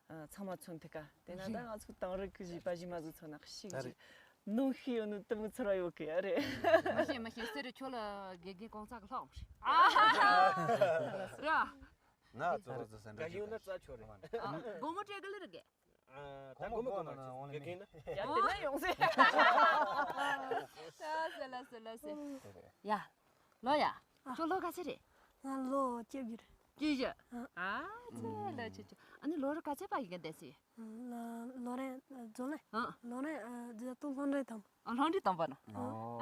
ཨ་ཚང་མ་མཚོན་ཐུབ་ཀ་དེ་ན་ད་ང་ཚོ་དེང་རབས་གི་གཞས་པ་གཞས་མ་ཟིག་མཚོན་ན་ཤིག་གི་ནོ་ཤི་ཡོད་ནོ་དུ་མི་ཚོར་བ་ཡོད་གི་ཡ་རེད། མ་ཤེས་མ་ཤེས། ཟེར་རེ་ཁྱོད་ལ་དགེ་རྒན་གོང་ཚ་གི་ལྷག་མ་ཤེས། ཨ་ར། ང་གཙོ་བོ་ཚོ་སེམས་ཁྲལ་ཡོད་ན་རྩ་ཆོ་རེད། སྒོར་མོ་སྤྲད་གི་ལེ་རེད་གི། ཨ་ད་སྒོར་མོ་གོ་མ་རེད། དགེ་རྒན་ན་ཡ་དེ་ན་ཡོང་ཟེར། ལ་སེ་ལ་སེ་ལ་སེ། ཡ། ལོ་ཡ། ཁྱོད་ལོ་ག་ཚད་རེད། ང་ལོ་བཅུ་བཞི་རེད། བཅུ་བཞི། ཨ་ཙི་ལ་ཆུ་ཆུ། ཨ་ནི་ལོ་རེ་ག་ཚད་པ་ཡི་ག་འདས་སི། ལོ་རེ་རྫོང་ལེ། ཨ། ལོ་རེ་རྫོང་ལྷོ་འདྲེ་དང་། ཨ་ལྷོ་འདྲེ་དང་པ་ན།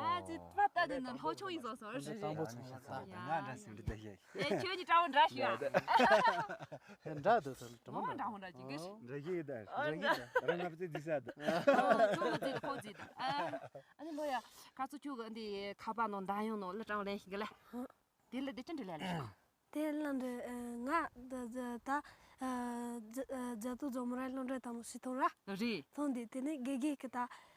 ཨ་ཙི་པ་ད་ནི་ནི་ལྷོ་ཕྱོགས་ཡིན་བཟོ་སོ་རེད། དང་པོ་ཚོང་ལ་ད། ང་འདྲ་སེ་འདྲི་ད་ཤེས། ཨེ་ཁྱོད་ཀྱི་དྲ་བ་འདྲ་ཞིག་ཨ། འདྲ་འདུག་ད་འདྲ་མོ་འདྲ་མོ་འདྲ་ཅིག་གི། འདྲ་ཤེས་ད། འདྲ་ཤེས་ད། རང་ང་བཙས་འདི་ས་ད། ཁྱོད་ང་བཙས་ཁོ་བཙས་ད། ཨ་ནི་ལོ་ཡ་ཁ་ཚོ་ཁྱོད་གི་འདི་ཁ་པ་ནང་འདང་ཡོང་ནོ་ལ་དྲ་བ་ལེན་ཤིག་གི་ལ། དེ་ལ་དེ་ཅི་འདྲི་ལ་ལ། དེ་ལ་འདི་ང་ད་ད་ད་རྫ་རྫ་ཏུ་རྫོང་མོ་ར་ལོ་འདྲེ་དང་མོ་སི་ཐོང་ར། རེད། ཐོང་དེ་དེ་ནས་དགེ་རྒན་གི་ད་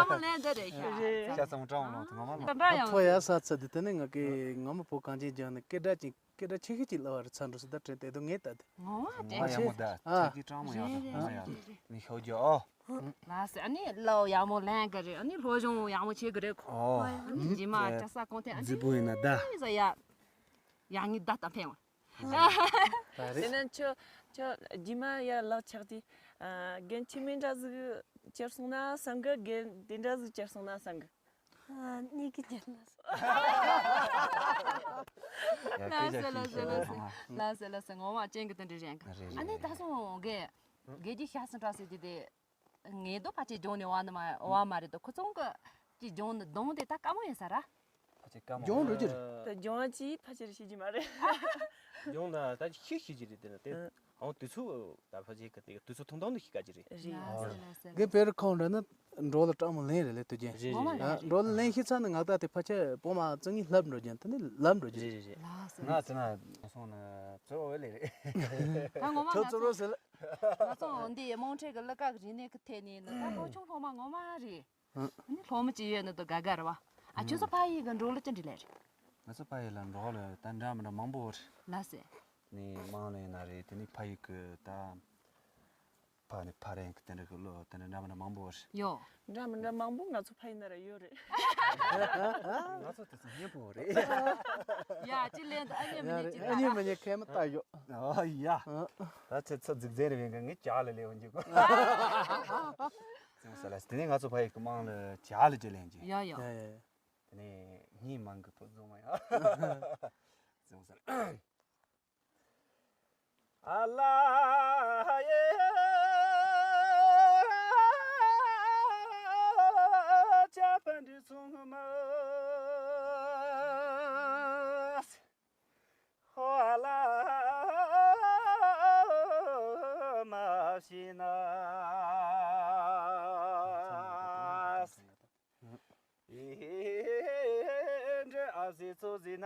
ཡག་མོ་ལེན་འདི་རེད་ཤག་རེད། ཤ་ཚ་མོ་སྤྲང་མོ་ལོང་དུ་ངོ་མ་ལོང་། ད་འདྲ་ཡང་ཐོ་ཡ་ས་ཚ་འདི་དེ་ནས་ང་གི་ངོ་མ་པོ་གངས་ཅན་ལྗོངས་ནས་སྐད་སྒྲ་ཅིག་སྐད་སྒྲ་ཆེ་ཤོས་ཅིག་ལབ་པ་རེད། ཚ་འགྲོ་སི་ད་དྲན་དེ་དུ་ངས་ད་དེ། ངོ་མ་ངོ་དྲན་མ་ཤེས། ཡག་མོ་ད་ཨ། ཚ་གི་སྤྲང་མོ་ཡག་རེད། རེད་ང་ཡག་རེད། ནི་ཤོག་རྒྱུ་ཨོ། ལགས་སེ། ཨ་ནི་ལོ་ཡག་མོ་ལེན་གི་རེད། ཨ་ནི་སློབ་སྦྱོང་ཡག་མོ་བྱེད་གི་རེད་ཁོ། ཨོ། ཨ་ནི་རྗེས་མ་ཅ་ས་གོང་ཐེངས་ཨ་ནི་རྫི་པོ་ཡིན་ན་ད། ཟ་ཡ། ཡག་ངེས་ད་ད་ཕན་བ། ད་རེད། དེ་ནས་ཁྱོད་ཁྱོད་རྗེས་མ་ཡར་ལག་ཆགས་དུས། ཨ། རྒན་ཁྱིམ་མི་འདྲ་ཟིག་གྱུར་སོང་ན་བསམ་གི། རྒན་དེ་འདྲ་ཟིག་གྱུར་སོང་ན་བསམ་གི། ཨ། གཉིས་ཀྱི་རྒྱལ་ལ་སོང་། ཡ། ལགས་སེ་ལགས་སེ་ལགས་སེ། ལགས་སེ་ལགས་སེ། ངོ་མ་ཅན་གི་དེ་འདྲ་རེད་ག། རེད་རེད། ཨ་ནི་ད་སོང་གི། དགེ་རྒྱུ་ཤ་སུ་འདྲ་ཟེར་གྱི་དེ། ངེས་དོ་ཕལ་ཆེར་སྦྱོང་ནས་བ་ནི་མ་བ་མ་རེད་དོ། ཁོ་ཚོང་གི་ཅི་སྦྱོང་ནི་གདོང་དེ་ད་དཀའ་མོ་ཡིན་ས་ར། ཕལ་ཆེར་དཀའ་མོ། སྦྱོང་འགྲོ་རྒྱུ་རེད། ད་སྦྱོང་བ་ཅི་ཕལ་ཆེར་ཤེས་ཀྱི་མ་རེད། སྦྱོང་ན་ད་ཤེས་ཤེས་ཀྱི་རེད། དེ་ན་དེ་ཨང་དུས་ཚོད་ད་ཕལ་ཆེར་གི་དེ་དུས་ཚོད་ཐུང་ཐུང་དུ་ཤེས་ཀ་ཅི་རེད། རེད། ཨ། ལགས་སེ་ལགས་སེ། དགེ་བེར་ཁོང་འདྲ་ན་འགྲོ་ལ་སྤྲང་མོ་ལེན་རེད་ལེ་དུ་རྒྱན། རེད་རེད། ངོ་མ་རེད། ཨ། རེད། འགྲོ་ལ་ལེན་ཤེས་ཚར་ན་ང་ད་དེ་ཕལ་ཆེར་པོ་མ་ཙང་ངི་ལབ་འགྲོ་རྒྱན་དེ་ནི་ལབ་འགྲོ་རྒྱུ་རེད། རེད་རེད། ལགས་སེ། ང་ཚོ་ན་སོང་ན་ཚོ་བ་ལེ་རེད། ད་ངོ་མ་ཚོ་ང་ཚོ་ཚོ་རོ་ཟེར་ལ། ང་ཚོ་འདི་མོང་ཁྲེ་གི་གླུ་ཀ་གི་རིག་གནས་ཀྱི་ཐད་ནས་ནི་ད་སློབ་ཆུང་སློབ་མ་ངོ་མ་རེད། ཨ་ནི་སློབ་མ་ཅིག་ཡོད་ནི་དུ་དགའ་དགའ་རེད་བ། ཨ། ཁྱོད་ཚོ་ཕ་ཡུལ་གི་འབྲོག་གླུ་ཅི་འདྲ་ལས་རེད། ང་ཚོ་ཕ་ཡུལ་ལ་འབྲོག་གླུ་ད་འདྲ་མི་འདྲ་མང་པོ་རེད། ལགས་སེ། ནི་དམངས་གླུ་ཡིན་ན་རེད། དེ་ནི་ཕ་ཡུལ་གི་ད་ཕ་ནི་ཕ་རེད་གི་དེ་འདྲ་གི་གླུ་དེ་འདྲ་འདྲ་མི་འདྲ་མང་པོ་རེད། ཡོ། འདྲ་མི་འདྲ་མང་པོ་ང་ཚོ་ཕ་ཡུལ་ན་ར་ཡོད་རེད། ང་ཚོ་དེ་ཚོ་སྙན་པོ་རེད། ཡ། ཅི་ལན་ད་ཨ་མྱེས་མི་ཉན་ཅི་ཡ་རེད། ཨ་མྱེས་མི་ཉན་ཁས་མི་ལྟ་ཡོད། ཨ་ཡ། ཨ། ད་ཁྱེད་ཚོ་རྫིག་རྫིག་རེད་བས་ངས་ཇག་ལ་ལས་འོང་རྒྱུ་གོ། ཙང་ས་ལ་དེ་ནས་ང་ཚོ་ཕ་ཡུལ་གི་དམངས་གླུ་ཇག་ལ་ཅི་ལན་གྱི། ཡ་ཡ། ཡ་ཡ་ཡ། དེ་ནས་ཉིན་མང་གི་ཕུ་རྫོང་མ་ཡ། ཙང་ས་ལ། ཨ་ལ་ཡེ། ཅ་པན་དི་ཚོང་མ། ཧོ་ཨ་ལ་མ་ཤི་ན། ཨེ་འདྲ་ཨ་ཟི་ཚོ་ཟི་ན་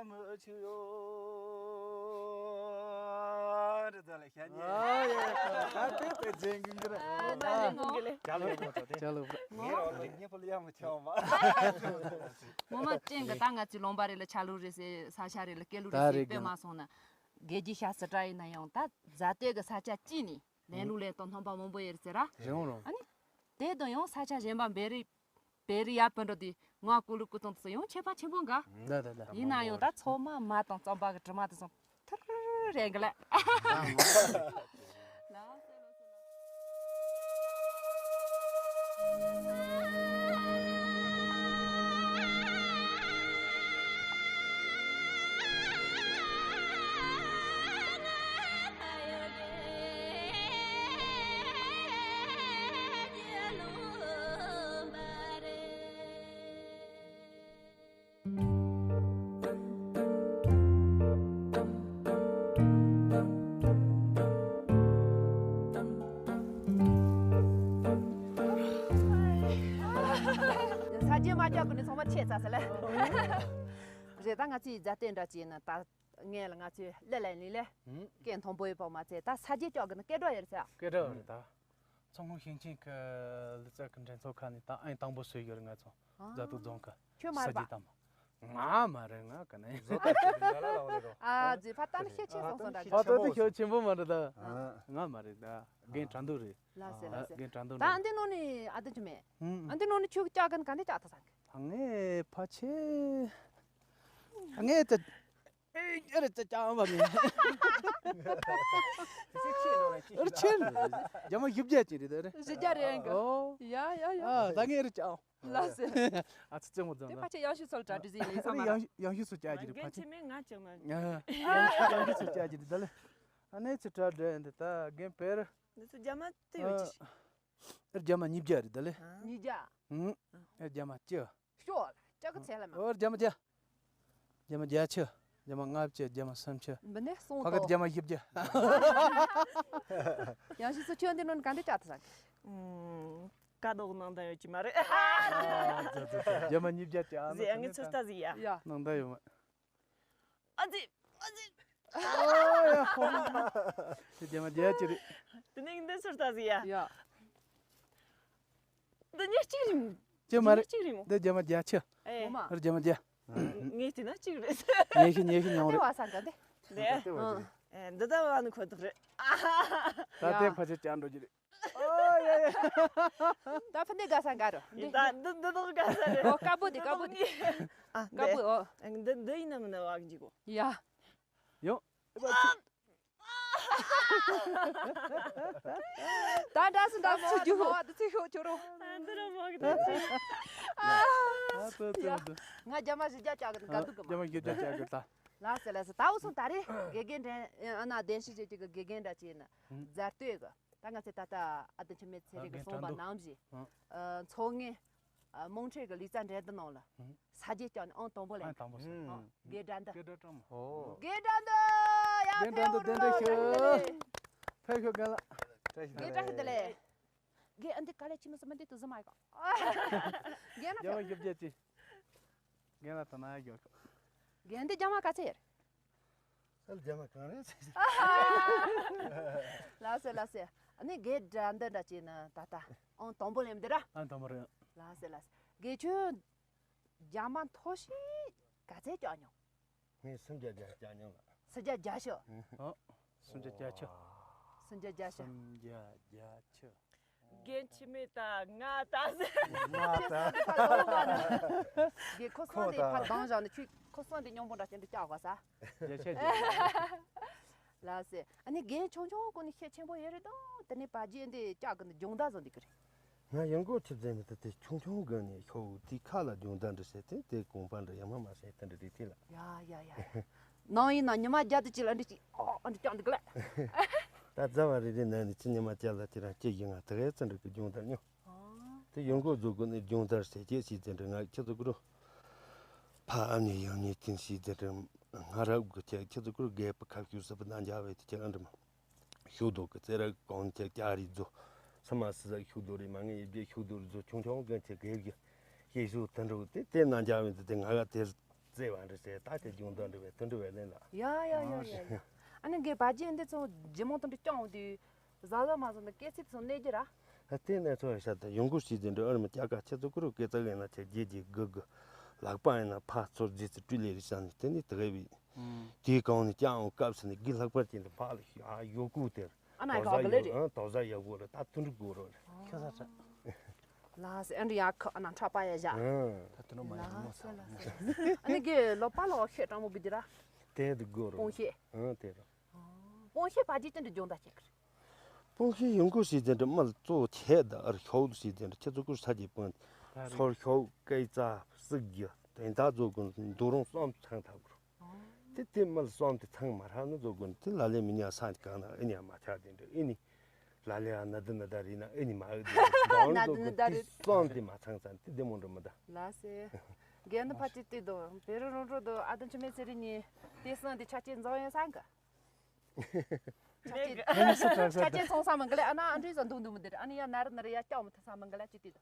མི་ཆུ་ཡོ། འདྲ་ཟ་ལ་ཤ་ཉེ། ཨ་ཡེ། ད་དེ་དེ་ཇེང་གིན་གི་ར། ཨ། ད་ལེ་ངོ་གི་ལེ། ཅ་ལུ་པོ་ཏོ་དེ། ཅ་ལུ་པོ། ངེ་རོ་ལེ་ཉེ་ཕོ་ལ་ཡ་མ་ཆོ་མ། ངོ་མ་ཅན་གི་ད་ང་ཚོའི་ལུང་པ་རེ་ལ་ཆ་ལུགས་རེད་ཟེར། ས་ཆ་རེ་ལ་སྐད་ལུགས་རེ་ད་ཟེར་རེད་དཔེ་གི། མ་སོང་ན། དགེ་རྒྱུ་ཤ་སི་ཏྲ་ཡིན་ན་ཡང་ད་རྫ་སྟོད་གི་ས་ཆ་གཅིག་ནས་ལེན་ལུགས་ལེན་སྟངས་རྣམ་པ་མང་པོ་ཡོད་རེད་ཟེར་ར། རེད་འོང་རོ། ཨ་ནི། དེ་དང་ཡང་ས་ཆ་གཞན་པ་བེ་རི། བེ་རི་ཡ་པན་འགྲོ་དུས་ང་ཀུ་ལུ་ཀུ་ཙང་དུ་སོ་ཡང་ཁྱད་པར་ཆེན་པོ་འགའ། ད་ད་ད། ཡིན་ན་ཡང་ད་ཚོད་མ་མ་དང་རྩམ་པ་གི་དྲི་མ་དེ་སོང་ཐུར་རེ་འགི་ལ། རྗེས་མ་སྐྱོར་གི་ནི་ཚང་མ་ཆད་ཚར་ཟེར་ལེ། རེད། ད་ང་ཚོའི་མཛའ་བརྩེ་འདྲ་བྱས་ན་ད་ངས་ལ་ང་ཚོའི་ལས་ལས་ལས་ལས་ཧུམ། སྐད་མཐོན་པོ་ཡོད་པ་མ་ཚད་ད་ས་རྗེས་སྐྱོར་གི་ནི་སྐད་སྒྲོག་ཡོད་ཟེར། སྐད་སྒྲོག་རེད་ད། མཚོ་སྔོན་ཞིང་ཆེན་གི་ལི་ཙ་གི་འགྲན་ཚོགས་ཁག་ནས་ད་ཨང་དང་པོ་སུ་ཡོད་རེད་ང་ཚོ་ཨ། མཛའ་དུ་རྫོང་གི་ཁྱོད་མ་རེད་ས་པ། རྗེས་དང་མ། ང་མ་རེད། ང་ག་ནས་ཡིན། བཟོ་ལྟ་ཞིག་འདྲ་ལ་ལ་བ་ལེ་རོ། ཨ་ཛི་ཕ་ཏན་ཤེ་ཆེ་སོང་སོང་འདྲ་ཨ་ཏོ་དེ་ཤོ་ཆེན་པོ་མ་རེད་ད། ཨ། ང་མ་རེད་ད། རྒན་དྲ་འདུག་རེད། ལ་སེ་ལ་སེ། རྒན་དྲ་འདུག་ད་རེད། འདི་ནང་ནས་ཨ་ཏི་ཆུ་མེད། ཧུམ། ཨ་འདི་ནང་ནས་ཆུ་ཀྱག་གན་ག་འདི་ཀྱག་ཐ་སང་གི། ད་ངས་ཕ་ཆེ། ད་ངས་ད། ཨེ་རེད་ད་ཀྱག་བ་མེད། ཨེ་ཆེ། རྒྱ་མ་བཞི་བརྒྱ་ཅིག་རེད་ད་རེད། བཞི་བརྒྱ་རེད་ཨང་གི། ཨོ། ཡ་ཡ་ཡ། ཨ་ད་ངས་རེད་ཀྱག་ལ་སེ། ཨ་ཙི་ཙི་མོ་ཙམ་དེ་ད། ཕ་ཆེ་ཡང་ཤུ་སོལ་གྲ་འདྲི་ཟིན་ལས་ས་མ་ར། ཡང་ཡང་ཤུ་སོ་ཀྱག་ཅིག་རེད་ཕ་ཆེ། རྒན་ཆེ་མེད་ང་ཅག་ན། ཡང་ཤུ་ཡང་ཤུ་སོ་ཀྱག་ཅིག་རེད་ད་ལེ། ཨ་ནེ་ཚི་གྲ་འདྲི་འདི་ད་རྒན་བེར། འདི་ཚོ་རྒྱ་མ་དེ་ཡོད་ཅི། ཨ་རྒྱ་མ་ཉིས་བརྒྱ་རེད་ད་ལེ། ཉིས་བརྒྱ། ཨུང་། ཨེ་རྒྱ་མ་བཅུ། ཤོག་ལྕགས་ཀྱི་ཚད་ལ་མ། ཨོ་རྒྱ་མ་བརྒྱ། རྒྱ་མ་བརྒྱད་ཅུ། རྒྱ་མ་ལྔ་བཅུ། རྒྱ་མ་སུམ་ཅུ། འདི་ནས་སོང་ཕ་གི་དོ། རྒྱ་མ་བཞི་བརྒྱ། ཡང་ཞིག་སུ་ཁྱོད་འདི་ནོན་ག་འདི་ཅག་ཐུ་ས། ཀ་རྡོག་ནང་ད་ཡོད་ཀྱི་མ་རེད། རྒྱ་མ་ཉིས་བརྒྱ་ཅག་ཨ་ནི་ཟེ་ཨ་ངའི་ཚོད་ལྟ་ཟིག་ཡ། ཡ། ནང་ད་ཡོད་མ། ཨ་ཙི། ཨ་ཙི། ཨོ་ཡ་ཧོ། དེ་རྒྱ་མ་རྒྱ་ཅི་རེད། དེ་ནས་འདི་ཚོད་ལྟ་ཟིག་ཡ། ཡ། འདི་ཉེར་གཅིག་རེད་མོ། ཅི་མ་རེད། ཉེར་གཅིག་རེད་མོ། འདི་རྒྱ་མ་རྒྱ་ཆི། ཨེ། ངོ་མ། ཨ་རྒྱ་མ་རྒྱ། ངས་བལྟས་ན་གཅིག་རེད། ཉེ་ཤི་ཉེ་ཤི་མྱོང་རེད། ལྟེ་བ་ས་འགའ་འདི། ལྟེ་བ་ཅི་རེད། ཨེ་འདི་ད་བ་ནི་ཁོ་ཐག་རེད། ད་ལྟེ་ཕ་ཆེ་ཅང་འགྲོ་གི་རེད། ཨོ་ཡ་ཡ། ད་ཕ་ནི་དགའ་ས་འགའ་རོ། འདི་ད་འདི་འདི་དག་དགའ་ས་རེད། ཨོ་དཀར་པོ་འདི་དཀར་པོ་འདི། ཨ་དཀར་པོ་འདི་ཨོ། ཨ་འདི་འདི་ཡིན་ནམ་ན་བག་འཇིག་གོ། ཡ། ཡོ། ད་འདྲ་སུ་འདྲ་སུ་རྒྱུ་བ་འདི་ཚེ་ཤོག་ཁྱོད་རོ། ཨ་འདི་ར་མོ་གི་ད་ཚེ། ཨ་ཙི་ཙི་ཡ། ང་རྒྱ་མ་བཞི་བརྒྱ་བཅག་གི་འགའ་འདུག་གི་མ། རྒྱ་མ་བཞི་བརྒྱ་བཅག་གི་ད། ལ་སེ་ལ་སེ་ད་འུ་སོང་ད་རེ་དགེ་རྒན་འདྲ་ཨ་ན་བདེན་ཤིག་ཅེས་ཅིག་གི་དགེ་རྒན་འདྲ་ཅེས་ན་ཧུམ། མཛའ་སྟོད་གི་ད་ང་ཚེ་ད་ལྟ་ཨ་ཏི་ཆུ་མེད་ཚེ་རིང་གི་གསུངས་པ་ནང་བཞིན་ཨ་ཚོགས་ངེ་ཨ་རྨོངས་ཁྲེལ་གི་ལུས་རྩལ་འགྲན་བསྡུར་ནང་ལ་ཧུམ། ས་རྗེས་བསྐྱངས་ནས་ཨང་དང་པོ་ལེན་ཨང་དང་པོ་ཟེར། ཨ་དགེ་སྒྲ་འདི། སྐད་སྒྲ་སྤྲང་མོ། ཨོ། དགེ་སྒྲ་འདི་ཡ་དགེ་སྒྲ་འདི་བདེ་འདྲ་ཞུ། ཕེབས་ཤོག་རྒན་ལགས། དགེ་སྒྲ་ཞུ་དེ་ལས། དགེ་ཨ་འདི་ག་ལས་ཅི་མི་སི་མི་འདི་དུ་ཟི་མ་ག་རྒན་ལགས། རྒྱ་མ་བཞི་བརྒྱ་ཅི། རྒན་ལགས་ད་ན་ཡ་གྱོ། རྒན་འདི་རྒྱ་མ་ག་ཚད་ཡར། སལ་རྒྱ་མ་གང་རེད་ཟེར། ལ་སེ་ལ་སེ། ཨ་ནི་དགེ་སྒྲ་འདི་འདྲ་ཅི་ན་ད་ལྟ་ཨང་དང་པོ་ལེན་འདི་ར། ཨང་དང་པོ་རེད། ལ་སེ་ལ་སེ། དགེ་ཆོས། རྒྱ་མ་མཐོ་ཤོས་ག་ཚད་སྐྱོག་མྱོང་། ངས་སུམ་བརྒྱ་བརྒྱ་སྐྱོག་མྱོང་ལ། སུམ་བརྒྱ་བརྒྱ་ཤོ། ཨོ། སུམ་བརྒྱ་བརྒྱ་ཆུ། སུམ་བརྒྱ་བརྒྱ་ཤོ། སུམ་བརྒྱ་བརྒྱ་ཆུ། རྒན་འཆི་མེད་ད་ང་ད་ཟེར། ང་ད། རྒན་ཁོ་སང་དེ་ཕར་འདང་བཞག་ནས་ཁྱོད་ཁོ་སང་དེ་སྙོང་པོ་འདྲ་ཅན་དུ་སྐྱོག་ག་ས། བརྒྱ་ཆ་བརྒྱ། ལ་སེ། ཨ་ནི་རྒན་ཆུང་ཆུང་ཀུན་ནི་ཤེད་ཆེན་པོ་ཡོད་རེད་དོ། དེ་ནས་བ་རྒྱན་དེ་སྐྱོག་གི་འདི་སྦྱོང་བརྡར་བཟོ་འདི་གི་རེད། ང་ཡང་སྒོ་ཆིབས་ཟེར་ནི་ད་དེ་ཆུང་ཆུང་གི་ནས་ཤོག་དེ་ཁ་ལ་སྦྱོང་བརྡར་འདྲི་བྱེད་དེ་དེ་གོང་པ་འདྲི་ཡ་མ་མ་བྱེད་དེ་འདྲི་དེ་དེ་ལ། ཡ་ཡ་ཡ། ནང་ཡིན་ན་ཉི་མ་བརྒྱ་དུ་ཅི་ལ་འདྲི་ཅི་ཨ་འདྲི་ཀྱང་འདི་ག་ལ། ད་རྫ་བ་རེ་རེ་ནང་ནས་ཅི་ཉི་མ་བརྒྱ་ལ་དེ་རང་སྐྱེ་ཡིན་ང་དེ་གའི་ཙི་འདྲི་གི་སྦྱོང་བརྡར་ཉོ། དེ་ཡང་སྒོ་རྫོགས་གི་ནས་སྦྱོང་བརྡར་བྱེད་ཀྱི་ཞིག་དེ་འདྲི་ང་ཁྱི་ཚོ་གུ་རུ། ཕ་ཨ་ནི་ཡང་ནས་དེང་ཞིག་དེ་འདྲི་ང་རབ་གི་ཁྱི་ཁྱི་ཚོ་གུ་རུ་རྒས་པ་ཁ་ཤུ་ས་པ་ན་འཇའ་བའི་དེ་ཁྱི་ཨ་འདྲི་མ། ཤུགས་རྡོ་གི་རྩེ་ར་གང་ཅི་ཀྱ་རི་རྫོ། ས་མ་སི་ཟ་ཤུགས་རྡོ་རི་མ་ངེས་ཡི་བརྒྱད་ཤུགས་རྡོ་རི་རྫོ་ཆུང་ཆུང་གི་ཅི་གེ་བཞི་ཤེས་ཤུགས་དུད་འགྲོ་དེ་དེ་ན་འཇའ་བའི་འདི་དེ་ང་ག་དེ་རྩེ་བ་འདྲི་ཟེར་ད་དེ་སྦྱོང་བརྡར་འདྲི་བའི་དུད་འགྲོ་བའི་ལན་ལ། ཡ་ཡ་ཡ་ཡ་ཡ། ཨ་ནི་འགའི་བ་རྒྱན་འདི་ཚོ་ཇི་མོ་དང་འདྲི་སྐྱོང་འོང་དུས་ཟ་ཟ་མ་ཟ་ནི་སྐད་ཚིག་ཚོ་གནས་རྒྱུ་ར། དེ་ནས་ཚོ་ཤ་ད་ཡོང་སྒོ་ཞིག་དེ་འདྲི་ཨར་མི་སྐྱ་ཀ་ཁྱེད་ཚོ་ཀུ་རུ་སྐད་ཚག་ཡིན་ན་ཁྱེད་རྒྱལ་རྒྱལ་དགུ་དགུ་ལག་པ་ཡིན་ན་ཕ་ཚོར་རྗེས་སུ་སྤྲུལ་ལེ་རི་ཤ་ནི་དེ་ནི་དེ་གའི་བི། དེའི་གང་ནས་ཀྱང་འོང་སྐབས་སུ་ནི་དགེ་ལྷག་པར་ཅན་དུ་ཕག་ལ་ཞུ་ཨ་ཡོ་ཀུ་དེར། ཨ་ན་དོ་ག་ཟ་ག་ལེ་ཡོད་རེད། ཨ་དོ་ཟ་ཡོ་ཀུ་རེད་ད་ཐུན་དྲུག་གོ་རོ་རེད། ཁྱོད་ས་ཁྲ། ལ་སེ་ཨན་རི་ཡ་ཁ་ཨ་ན་ཁྲ་པ་ཡ་བཞག་ཨ་ད་དུ་ནོ་མ་ཡིན་མོ་ས། ཨ་ནི་གི་ལོ་པ་ལོ་ཤེས་དྲང་མོ་བི་དི་ར། དེ་དུ་གོ་རོ། སྤོང་ཤེས། ཨ་དེ་རོ། སྤོང་ཤེས་པ་ཅི་ཅན་དུ་སྦྱོང་ད་ཅིག་སྤུངས་ཤིང་ཡོང་སྒོ་ཞིག་དེ་འདྲ་མི་ལ་གཙོ་བོ་ཆེ་ད་ཨར་ཤོག་ཞིག་དེ་འདྲ་ཁྱེད་ཚོ་ཀུར་ས་ཀྱི་སྤུངས། ད་རེད། སོར་ཤོག་སྐད་རྩ་སྲིད་རྒྱུ་དོན་དག་བཟོ་དགོས་འདུག་རུང་བསམ་ཚང་ཐག་གུར། དེ་དེ་མི་ལ་བསམ་དེ་ཚང་མ་རག་ནི་བཟོ་དགོས་དེ་ལ་ལས་མི་ཉག་ས་གང་ན་ཨེ་ཉག་མ་ཆག་དེ་འདྲ་ཨེ་ནི། ལ་ལས་ཨ་ན་དི་ན་ད་རི་ན་ཨེ་ནི་མ་ཨེ་དེ་འདྲ་ན་དི་ན་ད་རི། བསམ་དེ་མ་ཚང་ཚང་དེ་དེ་མོ་འགྲོ་མི་ད། ལ་སེ། རྒན་ནི་ཕ་ཅི་ཏི་དོ་བེ་རུ་རུ་རུ་དོ་ཨ་དོན་ཆུ་མེ་ཚེ་རི་ཉི་དེ་སང་དེ་ཆ་ཅི་འཛོ་ཡོང་ས་གི། ཆ་ཅི་ཆ་ཅི་ཚོང་ས་མང་གི་ལེ་ཨ་ན་ཨ་འདྲི་ས་འདུག་འདུག་མི་འདིར་ཨ་ནི་ཡ་ནར་ནར་ཡ་སྐྱོག་མི་ཐུབ་ས་མང་གི་ལེ་ཅི་ཏི་དོ།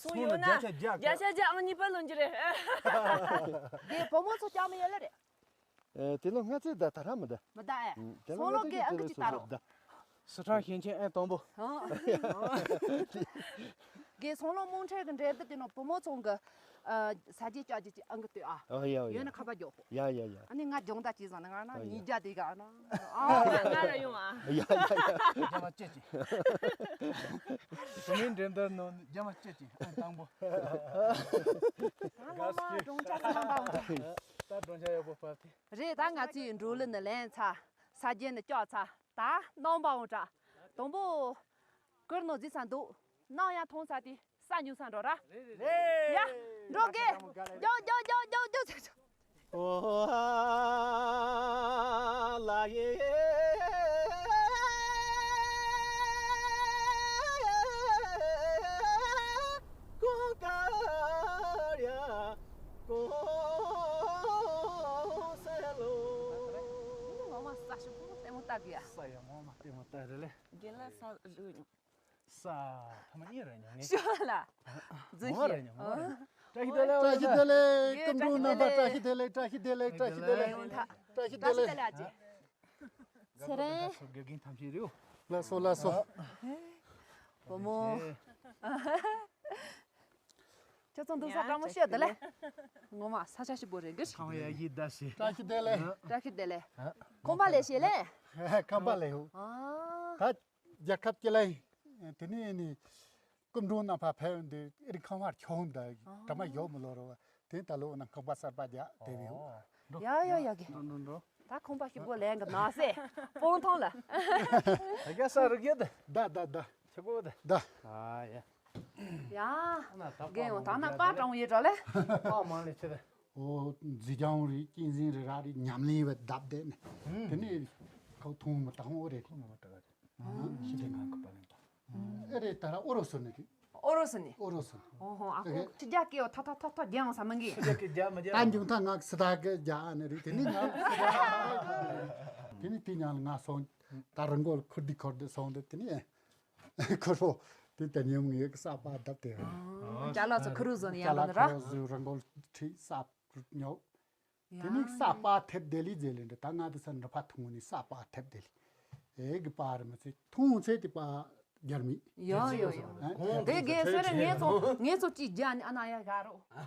སོང་ཡོད་ན་བརྒྱ་ཆ་བརྒྱ་བརྒྱ་ཆ་བརྒྱ་ཨང་གཉིས་པ་ལོན་གྱི་རེད། དེ་བུ་མོ་ཚོ་ལྕགས་མོ་ཡོད་ལ་རེད། ཨེ། དེ་ལོ་ང་ཚོའི་ཟླ་དར་མི་ཟླ། མི་ཟླ་ཨེ། ཨུམ། དེ་ལོ་སོང་ལོ་ང་ཚོའི་གི་ཨང་ཀི་ཅི་ཟླ་ཟླ་རོ། སི་ཁྲོན་ཞིང་ཆེན་ཨེ་དང་པོ། ཨང་། གི་སོང་ལོ་རྨོངས་འཕྲེལ་གི་འགྲན་བསྡུར་དེ་ནང་བུ་མོ་ཚོ་གི་ཨ་ས་རྒྱུ་ལྕགས་རྒྱུ་ཅིག་ཨང་ཀི་སྟོད་ཨ། ཨ་ཡ་ཡ། ཡོད་ན་ཁ་པར་རྒྱོག་གོ། ཡ་ཡ་ཡ། ཨ་ནི་ང་སྦྱོང་བརྡར་བྱས་ཟིན་ན་ང་ན། ཨ་ཡ། ཉིས་བརྒྱ་དེ་ག་ཨ་ན། ཨ། ང་ང་ར་ཡོང་ཨ། ཡ་ཡ་ཡ། རྒྱ་མ་སྐྱེད་ཅིག་བུ་མོའི་འགྲན་བསྡུར་ནང་རྒྱ་མ་སྐྱེད་ཅིག་ཨ་དང་པོ། ང་ངོ་མ་སྦྱོང་བྱ་ཟིན་ན་འདའ་འོང་། ད་སྦྱོང་བྱ་ཡག་པོ་བབས་ཏེ། རེད། ད་ང་ཚོའི་འགྲོ་ལུགས་ནི་ལེན་ཚར། ས་རྒྱུ་ནི་སྐྱོག་ཚར། ད་རྣམ་པ་འོང་དྲ། དང་པོ་གུར་ནང་འཛུལ་ས་འདུག་གནམ་ཡང་ཐོན་ཚར་དུས་ས་ཉུལ་ས་འགྲོ་ར། རེད། ཡ། འགྲོ་གི། རྒྱོག་རྒྱོག་རྒྱོག་རྒྱོག་རྒྱོག་རྒྱོག་ཨོ་ལ་ཡེ། ཀོ་ཀ་ར་ཀོ་སེ་ལོ། ངོ་མ་ས་ཞིག་པོ་ལྟད་མོ་ལྟ་གི་ཡ། ས་ཡ་ངོ་མ་ལྟད་མོ་ལྟ་རེད་ལེ། རྒན་ལགས་ས་རུ། ས་ཐ་མ་གཉིས་རེ་ཉོ་ངེས། ཤོ་ལ། རྫུན་ངོ་རེ་ཤེས། ཉོ་ངོ་རེ་ཉོ། བཀྲ་ཤིས་བདེ་ལེགས། བཀྲ་ཤིས་བདེ་ལེགས། སྐུ་མགྲོན་རྣམ་པ། བཀྲ་ཤིས་བདེ་ལེགས། བཀྲ་ཤིས་བདེ་ལེགས། བཀྲ་ཤིས་བདེ་ལེགས། ཡོང་ཐ། བཀྲ་ཤིས་བདེ་ལེགས། བཀྲ་ཤིས་བདེ་ལེགས་ཨ་ཅེ། ཚེ་རིང་། དགེ་རྒན་ཐམས་ཅད་རེད། ལགས་སོ་ལགས་སོ། བུ་མོ། ཁྱོད་ཚོ་འདུག་ས་སྤྲང་མོ་ཤོད་དེ་ལེ། ངོ་མ་ས་ཆ་ཞིག་པོ་རེད་གི། ཁང་ཡ་ཡི་ད་ཤི། བཀྲ་ཤིས་བདེ་ལེགས། བཀྲ་ཤིས་བདེ་ལེགས། ཁང་པ་ལས་ཤེས་ལེ། ཁང་པ་ལས་ཧུ། ཨ། ད་རྒྱལ་ཁབ་ཀྱི་ལ་ཡིན། དེ་ནས་ནི་སྐུ་མགྲོན་རྣམ་པ་ཕེབས་འདི་ཨེ་རི་ཁང་བར་ཁྱོང་ད་ཨ། གྲ་མ་ཡོག་མི་ལོ་རོ། དེ་ད་ལོ་ན་ཁང་པ་གསར་པ་རྒྱག་དེ་བས་ཡོང་། ཡ་ཡ་ཡ་གི། འགྲོ་འགྲོ་འགྲོ། ད་ཁང་པ་ཞིག་པོ་ལེན་གི་ན་སེ། སྤང་ཐང་ལ། ད་ག་ས་རུ་གི་ད། ད་ད་ད། ཆི་གོ་ད། ད། ཨ་ཡ། ཡ། ན་ད་རྒན་ཡང་ད་ན་པ་དྲང་ཡོད་འདྲ་ལེ། པ་མང་ལེ་ཆི་ད། ཨོ་མཛེས་ལྗོངས་རེད། གཅན་གཟན་རེད། ར་རེད། ཉམས་ལེན་བས་བརྡབ་བསྡད་ནས། དེ་ནས་ཁོ་མཐོང་མི་ད་ཧོང་རེད། ཁོ་མ་མ་ད་ག་རེད། ཤི་དེ་ང་གི་པ་ལེན་ད། ཨེ་རེད། ད་ར་ཨོ་རོ་སོ་ནི་རེད། ཨོ་རོ་སོ་ནི། ཨོ་རོ་སོ་ནི། ཨོ་ཧོ། ཨ་ཁོ་ཕྱི་རྒྱལ་སྐད་ཐ་ཐ་ཐ་ཐ་རྒྱང་ས་མི་འགི། ཕྱི་རྒྱལ་སྐད་རྒྱག་མི་རྒྱག་ད་མཇུག་མཐའ་ང་སི་ད་གི་རྒྱག་ཨ་ནི་རེད། དེ་ནི་ང་སི་ད་དེ་ནི་དེ་ཉང་ལ་ང་སོང་། ད་རི་མགོ་ལ་ཁུར་དི་ཁུར་དི་སོང་། དེ་དེ་ནི་ཁུར་རོ་དེ་ད་ཉིན་ངའི་གི་ས་པ་བརྡབ་སྟེ། ཅ་ལག་ཚོ་ཁུར་རུ་བཟོ་ནི་ཡ་ཅ་ལག་ལོ་ནི་ར། ཁུར་རུ་བཟོ་རི་མགོ་ལ་ཁྲིད་ས་ཉོ། དེ་ནི་ཡ་ས་པ་ཐེབས་དེ་ལི་ཛེ་ལི་འདྲ། ད་ང་དེ་ས་འདྲ་ཕ་ཐུང་ནི་ས་པ་ཐེབས་དེ་ལི། ཨེ་གི་པ་རི་མ་ཚེ་ཐུང་ཚེ་དེ་པ་རྒྱར་མི། ཡོ་ཡོ་ཡོ། ཨ་དེ་གས་སེ་རེ་ངས་ཚོ་ངས་ཚོ་ཅིག་རྒྱ་ནི་ཨ་ན་ཡ་ག་རོ། ཨ་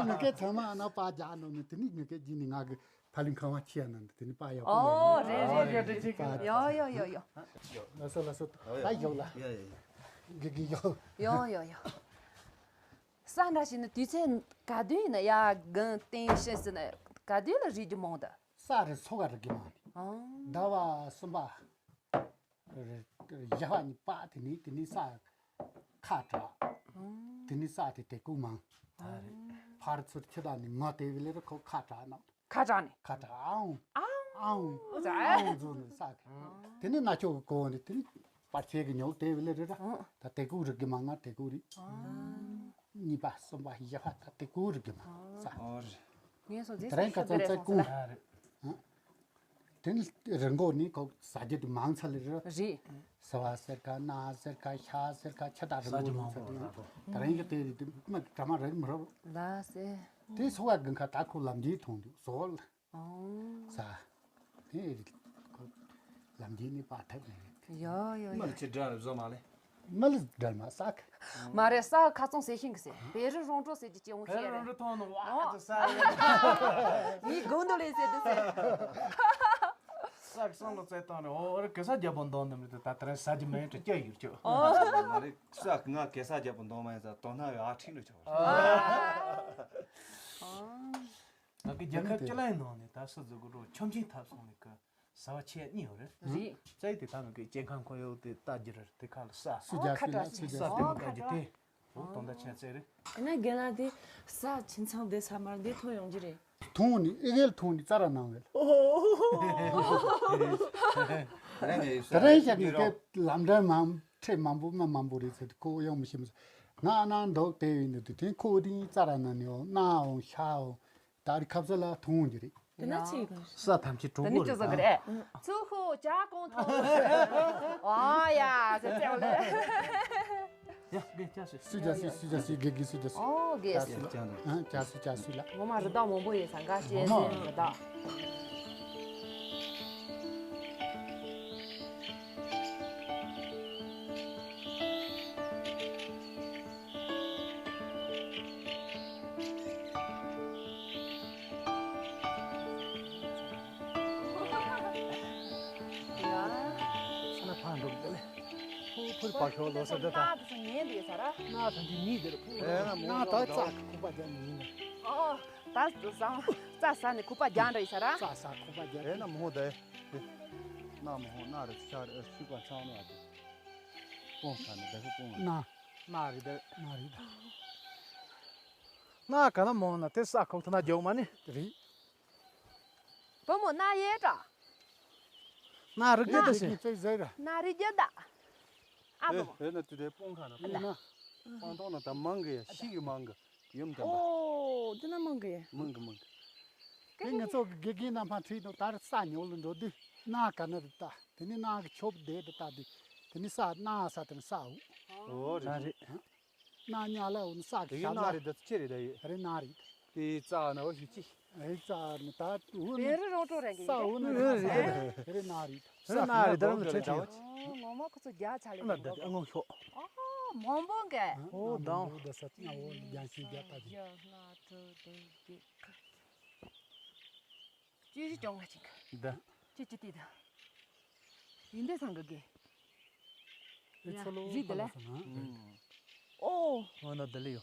ངི་གས་ཚང་མ་ཨ་ན་པ་རྒྱ་ནོ་ནི། དེ་ནི་ངི་གས་ཇི་ནི་ང་གི་ཕ་ལིང་ཁང་བ་ཁྱི་ཨ་ན་འདི་དེ་ནི་པ་ཡ་པོ། ཨོ་རེད་རེད་རེད་རེད། ཡོ་ཡོ་ཡོ་ཡོ། ལ་སོ་ལ་སོ་ད་ཡོ་ལ། གི་གི་ཡོ། ཡོ་ཡོ་ཡོ། ས་འདྲ་ཞིག་ནི་དུས་ཚོད་ག་དུས་ཡིན་ན་ཡ་དགུན་སྟོན་ཤི་ཟིན་ན་ག་དུས་ལ་རིག་རྒྱུ་མང་ད། ས་རི་སོ་ག་རི་གི་མང་ནི། ཨང་། ཟླ་བ་གསུམ་པ། རི་ཡ་བ་གཉིས་པ་དེ་ནི་དེ་ནི་ས་ཁ་གྲག་ཨང་། དེ་ནི་ས་དེ་དེ་ཀུ་མང་། ཨང་། ཕར་ཚུར་ཁྱི་དང་ནི་ངོ་དེ་བི་ལེ་རི་ཁོ་ཁ་གྲག་ན། ཁ་གྲག་ནི། ཁ་གྲག་ཨང་། ཨང་། ཨང་། ཨང་། ཨང་། ཟོ་ནི་ས་གི། དེ་ནི་ན་ཆོག་གི་གོ་ནི་དེ་ནི། པར་ཆས་ཀྱི་ཉོ་དེ་བི་ལེ་རེ་ར། ཨང་། ད་དེ་ཀུ་རིག་གི་མ་ང་དེ་ཀུ་རིག་ཨང་། གཉིས་པ་གསུམ་པ་བཞི་པ་ད་དེ་ཀུ་རིག་གི་མ་ས། ཨོ་རེད། ངས་སོ་ཛེ་དེ་རིང་ཁ་སང་ཚེ་ཀུ། ཨ་རེད། ཨ། དེ་ནི་རི་མགོ་ནི་ཁོ་ཟ་རྒྱུ་དེ་མང་ཚ་ལེ་རེ་ར། རེད། སི་བ་ཟེར་ཁ་ན་ཟེར་ཁ་ཤ་ཟེར་ཁ་ཆ་ད་རི་མགོ་ནི་ཚ་དེ་ན་དེ་རིང་གི་དེ་དེ་མ་གྲ་མ་རིག་མི་རོ། ལ་སེ། དེ་སོ་བ་གི་ཁ་ད་ཁོ་ལམ་འདི་མཐོང་དུ་ཟོ་ལ། ཨོ། ས། དེ་ལམ་འདི་ནི་པ་ཐེབས་ནས་རེད། ཡོ་ཡོ་ཡོ། མི་ལ་ཅི་འདྲ་རེད་བཟོ་མ་ལེ། མི་ལ་འདྲ་མ་ས་གི། མ་རེད། ས་ཁ་ཚོང་ཟེར་ཤིང་གི་ཟེར། བེ་རི་རོང་འགྲོ་ཟེར་གྱི་ཅི་འོང་བེ་ཤེས་རི་རོང་རེད། འགྲོ་ཐོང་ནི་ཝ་ཨོ། ད་ས་རེད། མི་དགོང་དུ་ལས་ཟེར་དུ་ཟེར། ས་གི་སང་ལོ་བཙལ་བཏང་རེད། ཨོ་རེད། གེ་སར་རྒྱལ་པོ་འདོན་ནམ་རེད། ད་དེ་རིང་ཟ་རྒྱུ་མེད་དྲི་སྐྱ་ཡུར་ཅོ། ཨོ། མ་རེད། ས་གི་ང་གེ་སར་རྒྱལ་པོ་འདོན་མ་ཡིན་ས་དོ་སྣང་བའི་ཨ་ཁྲིད་འགྲོ་ཆོག་ཨོ། ཨོ། ང་གི་རྒྱལ་ཁབ་སྤྱི་གླིང་ནང་ནས་ད་སུ་ཟིག་གི་རོ་ཆོམ་ཆེན་ཐབ་སོང་ནས་ཀི་ཟ་བ་ཆེ་གཉིས་ཡོད་རེད། རེད། རྩ་ཡི་དེ་ད་ནང་གི་སྐྱེ་ཁམས་ཁོར་ཡུག་དེ་ལྟ་རྒྱུ་རེད། དེ་ཁ་ལ་ས། སུ་རྒྱ་ཨོ་ཁ་སུ་ལ་ཏྲ་སུ་སུ་རྒྱ་ས་སུ་དེ་མོ་ལྟ་རྒྱུ་དེ། ཨོ་དོན་དག་ཆེན་ཚད་རེད། ཡིན་ན་རྒན་ལགས་དེ་ས་ཁྱིམ་ཚང་བསྡད་ས་མར་འདི་ཐོན་ཡོང་རྒྱུ་རེད། ཐོན་ནི་ཨེ་གེལ་ཐོན་ནི་རྩ་ར་ནང་བས། ཨོ། ད་རེས་ཡང་ངས་ལམ་འདྲ་མང་ཁྲེ་མང་པོ་མ་མང་པོ་རེད་ཟེར་ཏེ་ཁོ་ཡང་མི་ཤེས་མི་ཤེས། ང་ནང་འདུག་དེ་ཡིན་ནི་དུས་དེ་ཁོ་དེ་རྩ་ར་ནང་ནི་འོ་སྣ་འོ་ཤ་འོ། ད་རི་ཁབ་ས་ལ་ཐུང་འོང་གི་རེད། དེ་ན་ཅི་ཡི་གང་ས་ཐམས་ཅད་གྲོགས་པོ་རེད། ཚུ་ཧོ་ཇ་གོང་ཐོང་། ཨ་ཡ་ཟེར་ཙེ་ལེ། ཡ་དགེ་ཅག་སུ། སུ་ཇ་སུ་སུ་ཇ་སུ་དགེ་དགེ་སུ་ཇ་སུ། ཨོ་དགེ་སུ། ཨ་ཅག་སུ་ཇ་སུ་ལ། ངོ་མ་རི་དྭགས་མང་པོ་ཡོད་ས་འགའ་ཤས་ཟེར་རི་དྭགས། ཡ། ས་ན་ཕ་འགྲོ་གི་ལེ། ཕུ་ཕུར་པ་ཤོ་ལོ་ས་འདི་ད། ད་དུ་ཉན་དེ་ས་ར། ན་ད་འདི་ཉིད་དེར་ཕུ། ཨེ་ན་མོ་ན་ད་ན་ཙག་ཁུག་པ་རྒྱ་ཉིན་ནི། ཨོ། ད་ས་ཙག་ས་ནི་ཁུག་པ་རྒྱ་འདྲ་ཡི་ས་ར། ཙག་ས་ཁུག་པ་རྒྱ། ཨེ་ན་མོ་དེ། ན་མོ་ན་རེ་ཆ་རེ་ཤུག་པ་ཚང་ནི་ཨ་དེ། སྤོང་ཁ་ནི་བདག་པོ་སྤོང་ན། ན་རེ་ད་ན་རེ་ད། ན་ག་ན་མོ་ན་དེ་ས་ཁོག་ཐ་ན་རྒྱུག་མ་ནི། རེད། བུ་མོ་ན་ཡེ་དྲ། ན་རིག་རྒྱུ་ད་ཟེར། ན་རིག་རྒྱུ་ད། ཨ་བུ་མོ། ཨེ་ན་དུ་དེ་སྤོང་ཁ་ན་སྤོང་ན། སྤང་ཐོག་ན་ད་མང་གི་ཡ་ཤི་གི་མང་གི་ཡུམ་དམ་པ། ཨོ་དེ་ན་མང་གི་ཡ། མང་གི་མང་གི། དེ་ང་ཚོ་གི་དགེ་རྒན་རྣམ་པ་ཁྲིད་དང་ད་རེ་ས་ཉོ་ལ་འགྲོ་དུས་ན་ག་ན་རེ་ད་དེ་ནི་ན་གི་ཆོབ་བསྡད་དེ་ད་དུས་དེ་ནི་ས་ན་ས་དེ་ནི་ས་འུ། ཨོ་རེད་རེད། ན་ཉ་ལ་འོ་ན་ས་གི་ཤ་ན་རེད་ད་ཅི་རེད་ད་ཡོད། རེད་ན་རེད། དེ་རྩ་ན་འོ་ཞུ་ཅི། རེད་རྩ་ན་ད་འོ་ན་བེ་རི་རོང་ཀྲོ་རེད་གི་ས་འོ་ན་རེད་ན་རེད། རེད་ན་རེད། ས་ན་རེད་ད་རུང་ཁྲེ་ཁྲེ་ཡོད། ངོ་མ་ཁོ་ཚོ་རྒྱ་ཆ་ལེ་ན་ད་ཨ་ངོ་ཤོག་ཨོ་མོན་པོ་གི། ཨོ་དང་། ད་ས་ན་འོ་ན་རྒྱ་ཤི་རྒྱ་ད་གི། ཡ་ན་ཏོ་དེ་གི། ཅི་ཞིག་ཅོང་ང་ཅིག་ད། ཅི་ཅི་ཏི་ད། ཡིན་དེ་སང་གི་གི། ཨེ་ཚོ་ལོ་རི་དེ་ལ། ཨོ། ཨོ་ན་དེ་ལ་ཡོད།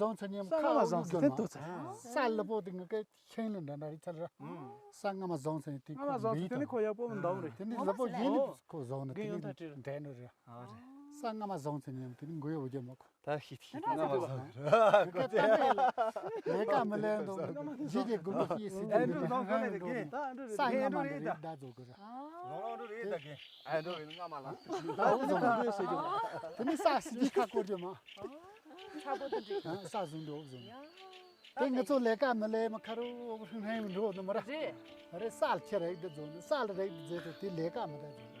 བཟུང་ཚར་ཉིན་ས་ཁ་སྔ་མ་བཟུང་ཚར་དེ་ཐོག་ཚར། ས་ལ་པོ་དེ་ང་གི་ཤིང་ལ་འདྲ་འདྲ་རེད་ཚར་ར། ས་སྔ་མ་བཟུང་ཚར་ཉིན་དེ་སྔ་མ་ཁོ་བཟུང་ཚར་མི་དེ་ནི་ཁོ་ཡག་པོ་མི་འདུག་རེད། དེ་ནི་ལ་པོ་ཡིན་ནི་ཁོ་བཟུང་ནི་དེ་ནི་འདྲ་འདྲ་རེད། ས་སྔ་མ་བཟུང་ཚར་ཉིན་དེ་ནི་མགོ་ཡོ་བོ་རྒྱ་མ་ཁོ། ད་ཤི་ཐི་ང་མ་ཟ། ལས་ཀ་མི་ལས་འདུག་ཇི་གི་དགུ་པ་ཤི་སྲིད་དེ་ནི་ལས་ཀ་འགྲོ་ས་སྔ་མ་འདི་རེད་ད་རྫོགས་གི་ར། ལོང་ལོང་འགྲོ་རེད་ད་གི་ཨ་འགྲོ་རེད་སྔ་མ་ལ། ད་འུ་ཚོ་མ་འགྲོ་ཟེར་རྒྱུ་མ། དེ་ནི་ས་སྲིད་ཀྱི་ཁ་བསྐོར་རྒྱུ་མ། ཚ་པོ་དེ་འདྲ། ས་བཟུང་འགྲོ་བཟུང་། དེ་ང་ཚོ་ལས་ཀ་མི་ལས་མ་ཁ་རུ་ཧྲིང་ཧྲིང་འགྲོ་ནི་མ་ར། རེད། རེད་སལ་ཁྱེད་རེད་དེ་བཟུང་ནི་སལ་རེད་དེ་བཟོས་ཏེ་དེ་ལས་ཀ་མི་ད་བཟུང་།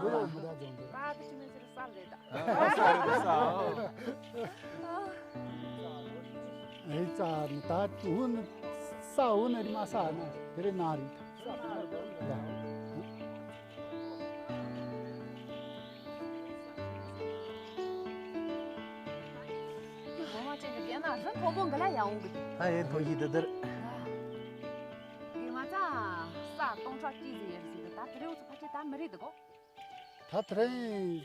འགུལ་མི་ད་བཟུང་དེ། ཨ་དེ་ཅི་མི་ཟེར་སལ་རེད་ད། ཨེ་ཙ་ནི་ད་འུ་ནི་ས་འུ་ནི་རི་མ་ས་ན་དེ་རེད་ན་རེད། ངོ་མ་ཅན་གྱི་རྒན་ན་རི་མཐོ་པོ་འགི་ལ་ཡང་འོང་གི་འདུག་ད་ཡིན་མཐོ་ཡིན་འདི་འདིར། ངས་མ་ཚ་ས་སྟོང་ཕྲག་གཅིག་ཟིན་ཡོད་ཟིན་འདུག་ད་དེ་རིང་ཚོ་ཕལ་ཆེར་ད་མི་རེད་འདུག་གོ། ད་དེ་རིང་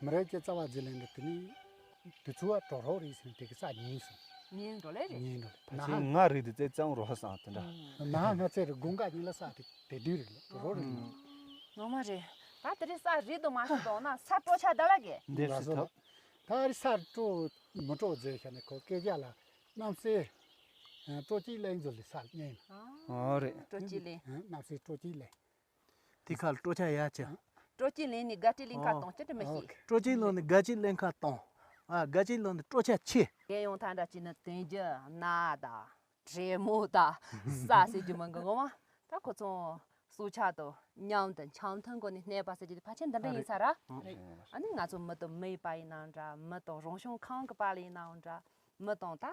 མི་རེད་ཀྱི་རྩ་བ་འཛིན་ལེན་འདི་དེ་ནི་དུས་ཚོད་བ་གྲོག་རོག་རེད་ཟིན་དེ་གི་ས་ཉིན་སོང་། ཉིན་འགྲོ་ལེ་རེད། ཉིན་འགྲོ་ལེ་ཕལ་ཆེར་ང་རེད་དེ་རྩེ་གཙང་རོ་ཧ་སང་དེ་འདྲ། ན་ཧ་ང་ཚེ་རེད་དགུན་ཁ་ཉིན་ལ་ས་དེ་དེ་དུས་རེད་ལ་གྲོག་རོག་རེད། ངོ་མ་རེད། ད་དེ་རིང་ས་རེད་དུ་མ་ཤི་དོང་ན་ས་སྤྲོ་ཆ་ད་ལ་གེ། འདིར་སི་ཐོ། ད་རི་སར་སྤྲོ་མི་སྤྲོ་ཟེར་ཤ་ནི་ཁོ་སྐད་རྒྱག་ལ་གནམ་སའི་སྤྲོ་སྐྱིད་ལེན་ཚུལ་ལ་སར་ཉན་ཡིན། ཨོ་རེད། སྤྲོ་སྐྱིད་ལེན། གནམ་སའི་སྤྲོ་སྐྱིད་ལེན། དེ་ཁར་སྤྲོ་ཆ་ཡ་ཆ། སྤྲོ་སྐྱིད་ལེན་ནི་དགའ་སྐྱིད་ལེན་ཁ་གཏོང་ཅི་དྲི་མི་ཤེས། སྤྲོ་སྐྱིད་ལོ་ནི་དགའ་སྐྱིད་ལེན་ཁ་གཏོང་། ཨ་དགའ་སྐྱིད་ལོ་ནི་སྤྲོ་ཆ་ཆེ། རྒན་ཡོང་ཐ་འདྲ་ཅི་ནི་དོན་རྒྱུ་ན་ད། རེ་མོ་ད། ས་ཟེར་རྒྱུ་མང་གི་ངོ་མ། ད་ཁོ་ཚོ་སྲོག་ཆགས་དང་མཉམ་དུ་འཆམ་མཐུན་སྒོ་ནས་གནས་པ་ཟེར་རྒྱུ་དེ་ཕལ་ཆེར་འདི་འདྲ་ཡིན་ས་ར། ཨ་ནི་ང་ཚོ་མི་དང་མི་ཡི་བར་ཡིན་ནའང་འདྲ་མི་དང་རང་བྱུང་ཁམས་ཀྱི་བར་ལ་ཡིན་ནའང་འདྲ་མི་དང་ད་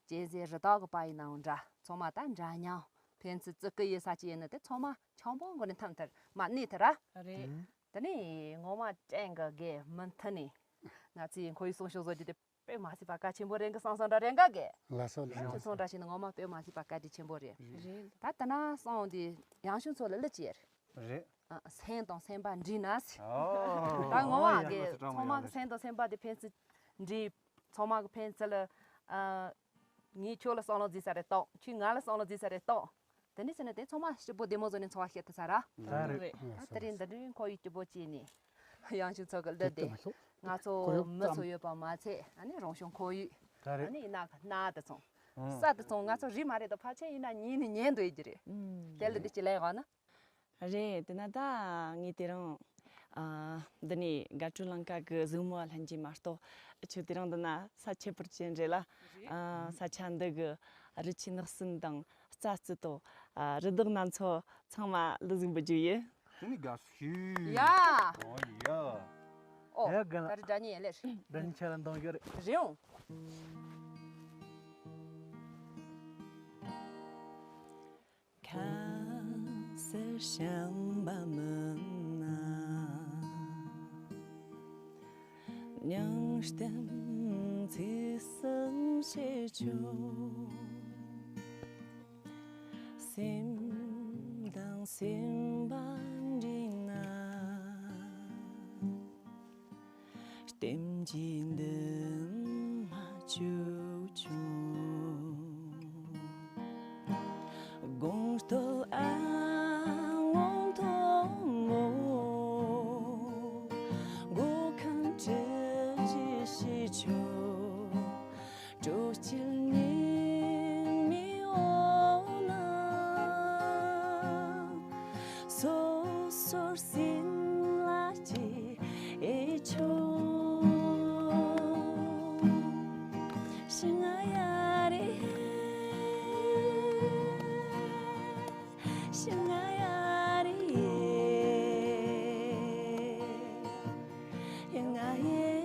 གཅན་གཟན་རི་དྭགས་ཀྱི་བར་ཡིན་ནའང་འདྲ་ཚང་མ་ད་འདྲ་མཉམ་ཕན་ཚུན་བརྩི་བཀུར་ཡོད་ས་ཅིག་ཡིན་ན་དེ་ཚང་མ་འཆམ་པོ་སྒོ་ནས་འཐམ་ཐུབ་མ་གནས་ཐུབ་ར། རེད། དེ་ནས་ངོ་མ་ཅན་གྱི་དགེ་མུ་མཐུད་ནས་ང་ཚོའི་ཁོར་ཡུག་སྲུང་སྐྱོབ་བཟོ་རྒྱུ་དེ། དཔེ་མ་སྲིད་པ་གལ་ཆེན་པོ་རེད་འགི་སང་སང་འདྲ་རེད་འགའ་གི། ལགས་སོ་ལགས་ཁྱེད་ཚོ་འདྲ་ཞིག་ནི་ངོ་མ་དཔེ་མ་སྲིད་པ་གལ་ཆེན་པོ་རེད། རེད། ད་ལྟ་ན་སང་འདི་ཡང་ཞུ་ཚོ་ལ་ལི་ཅེར། རེད། ཨ་སེམས་དང་སེམས་པ་འདྲིས་ན་སི། ཨོ། ད་ངོ་མ་ཨོ་གི་ཡ་ཚང་མ་གི་སེམས་དང་སེམས་པ་དེ་ཕན་ཚུན་འདྲིས། ཚང་མ་གི་ཕན་ཚུན་ལ་ཨ་ངས་ཁྱོད་ལ་བསམ་བློ་རྫིས་ས་རེད་ཏོ། ཁྱོད་ང་ལ་བསམ་བློ་རྫིས་ས་རེད་ཏོ། དེ་འདྲ་བྱས་ན་དེ་ཚང་མ་སྐྱིད་པོ་བདེ་མོ་བཟོ་ནས་འཚོ་བ་སྐྱེལ་ཐུབ་ས་ར། ད་རེད། ད་དེ་རིང་འདི་འདྲའི་ཁོར་ཡུག་སྐྱིད་པོ་བྱས་ནས་ཡང་ཞུ་ཚོ་གི་ལི་དེ་ང་ཚོ་མི་ཚོ་ཡོད་པ་མ་ཚད་ཨ་ནི་རང་བྱུང་ཁོར་ཡུག་ད་རེད། ཨ་ནི་ཡིན་ན་གནའ་དེ་ཚོ་ས་དེ་ཚོ་ང་ཚོ་རི་མ་རེད་དོ་ཕལ་ཆེར་ཡིན་ན་ཉིན་ནས་ཉན་འདོད་ཀྱི་རེད། དེ་ལི་དེ་ཅི་ལས་ག་ན། རེད། དེ་ན་ད་ངས་དེ་རིང་ཨ་འདི་ནས་དགའ་སྤྲོའི་ལང་ཀ་གི་གཟིགས་མོ་ལྷན་རྒྱས་མ་གཏོགས་ཁྱོད་དེ་རིང་འདི་ན་ས་ཁྱད་པར་ཅན་རེད་ལ། ཨ་ས་ཆ་འདི་གི་རི་ཆུ་ནགས་གསུམ་དང་རྩྭ་རྩི་ཏོ། ཨ་རི་དྭགས་སྣ་ཚོགས་ཚང་མ་ལི་ཟིག་འབུད་རྒྱུ་ཡིན། དེ་ནི་དགའ་ཤོས། ཡ། ཨོ་ཡ། ཨོ་ཡ་དགའ་ལ། ད་རི་སྒྲ་སྙན་ལེར། སྒྲ་སྙན་ཆ་ལ་འདང་རྒྱུ་རེད། རེད་འོང་། ཁ་ཟས་བཤམས་པ་མིན་ན། མྱང་སྟེམ་ཚིག་གསུམ་བྱེད་ཆོག་སེམས་དང་སེམས་པ་འདྲིས་ན། ལྟེམ་གྱི་འདུན་མ་བཅུ་བྱུང་། དགོངས་རྟོགས་ཨ་ངོ་མཐོང་ངོ་། མགོ་ཁང་དྲི་ཞིག་ཆོ། སྤྲོ་སྐྱིད་ཉི་མའི་འོག་ན། སོ་སོར་སིམ་ལ་སྐྱེ་ཨེ་ཆོག་ཤི་ང་ཡ་རེ། ཤི་ང་ཡ་རེ། ཡ་ང་ཡེ།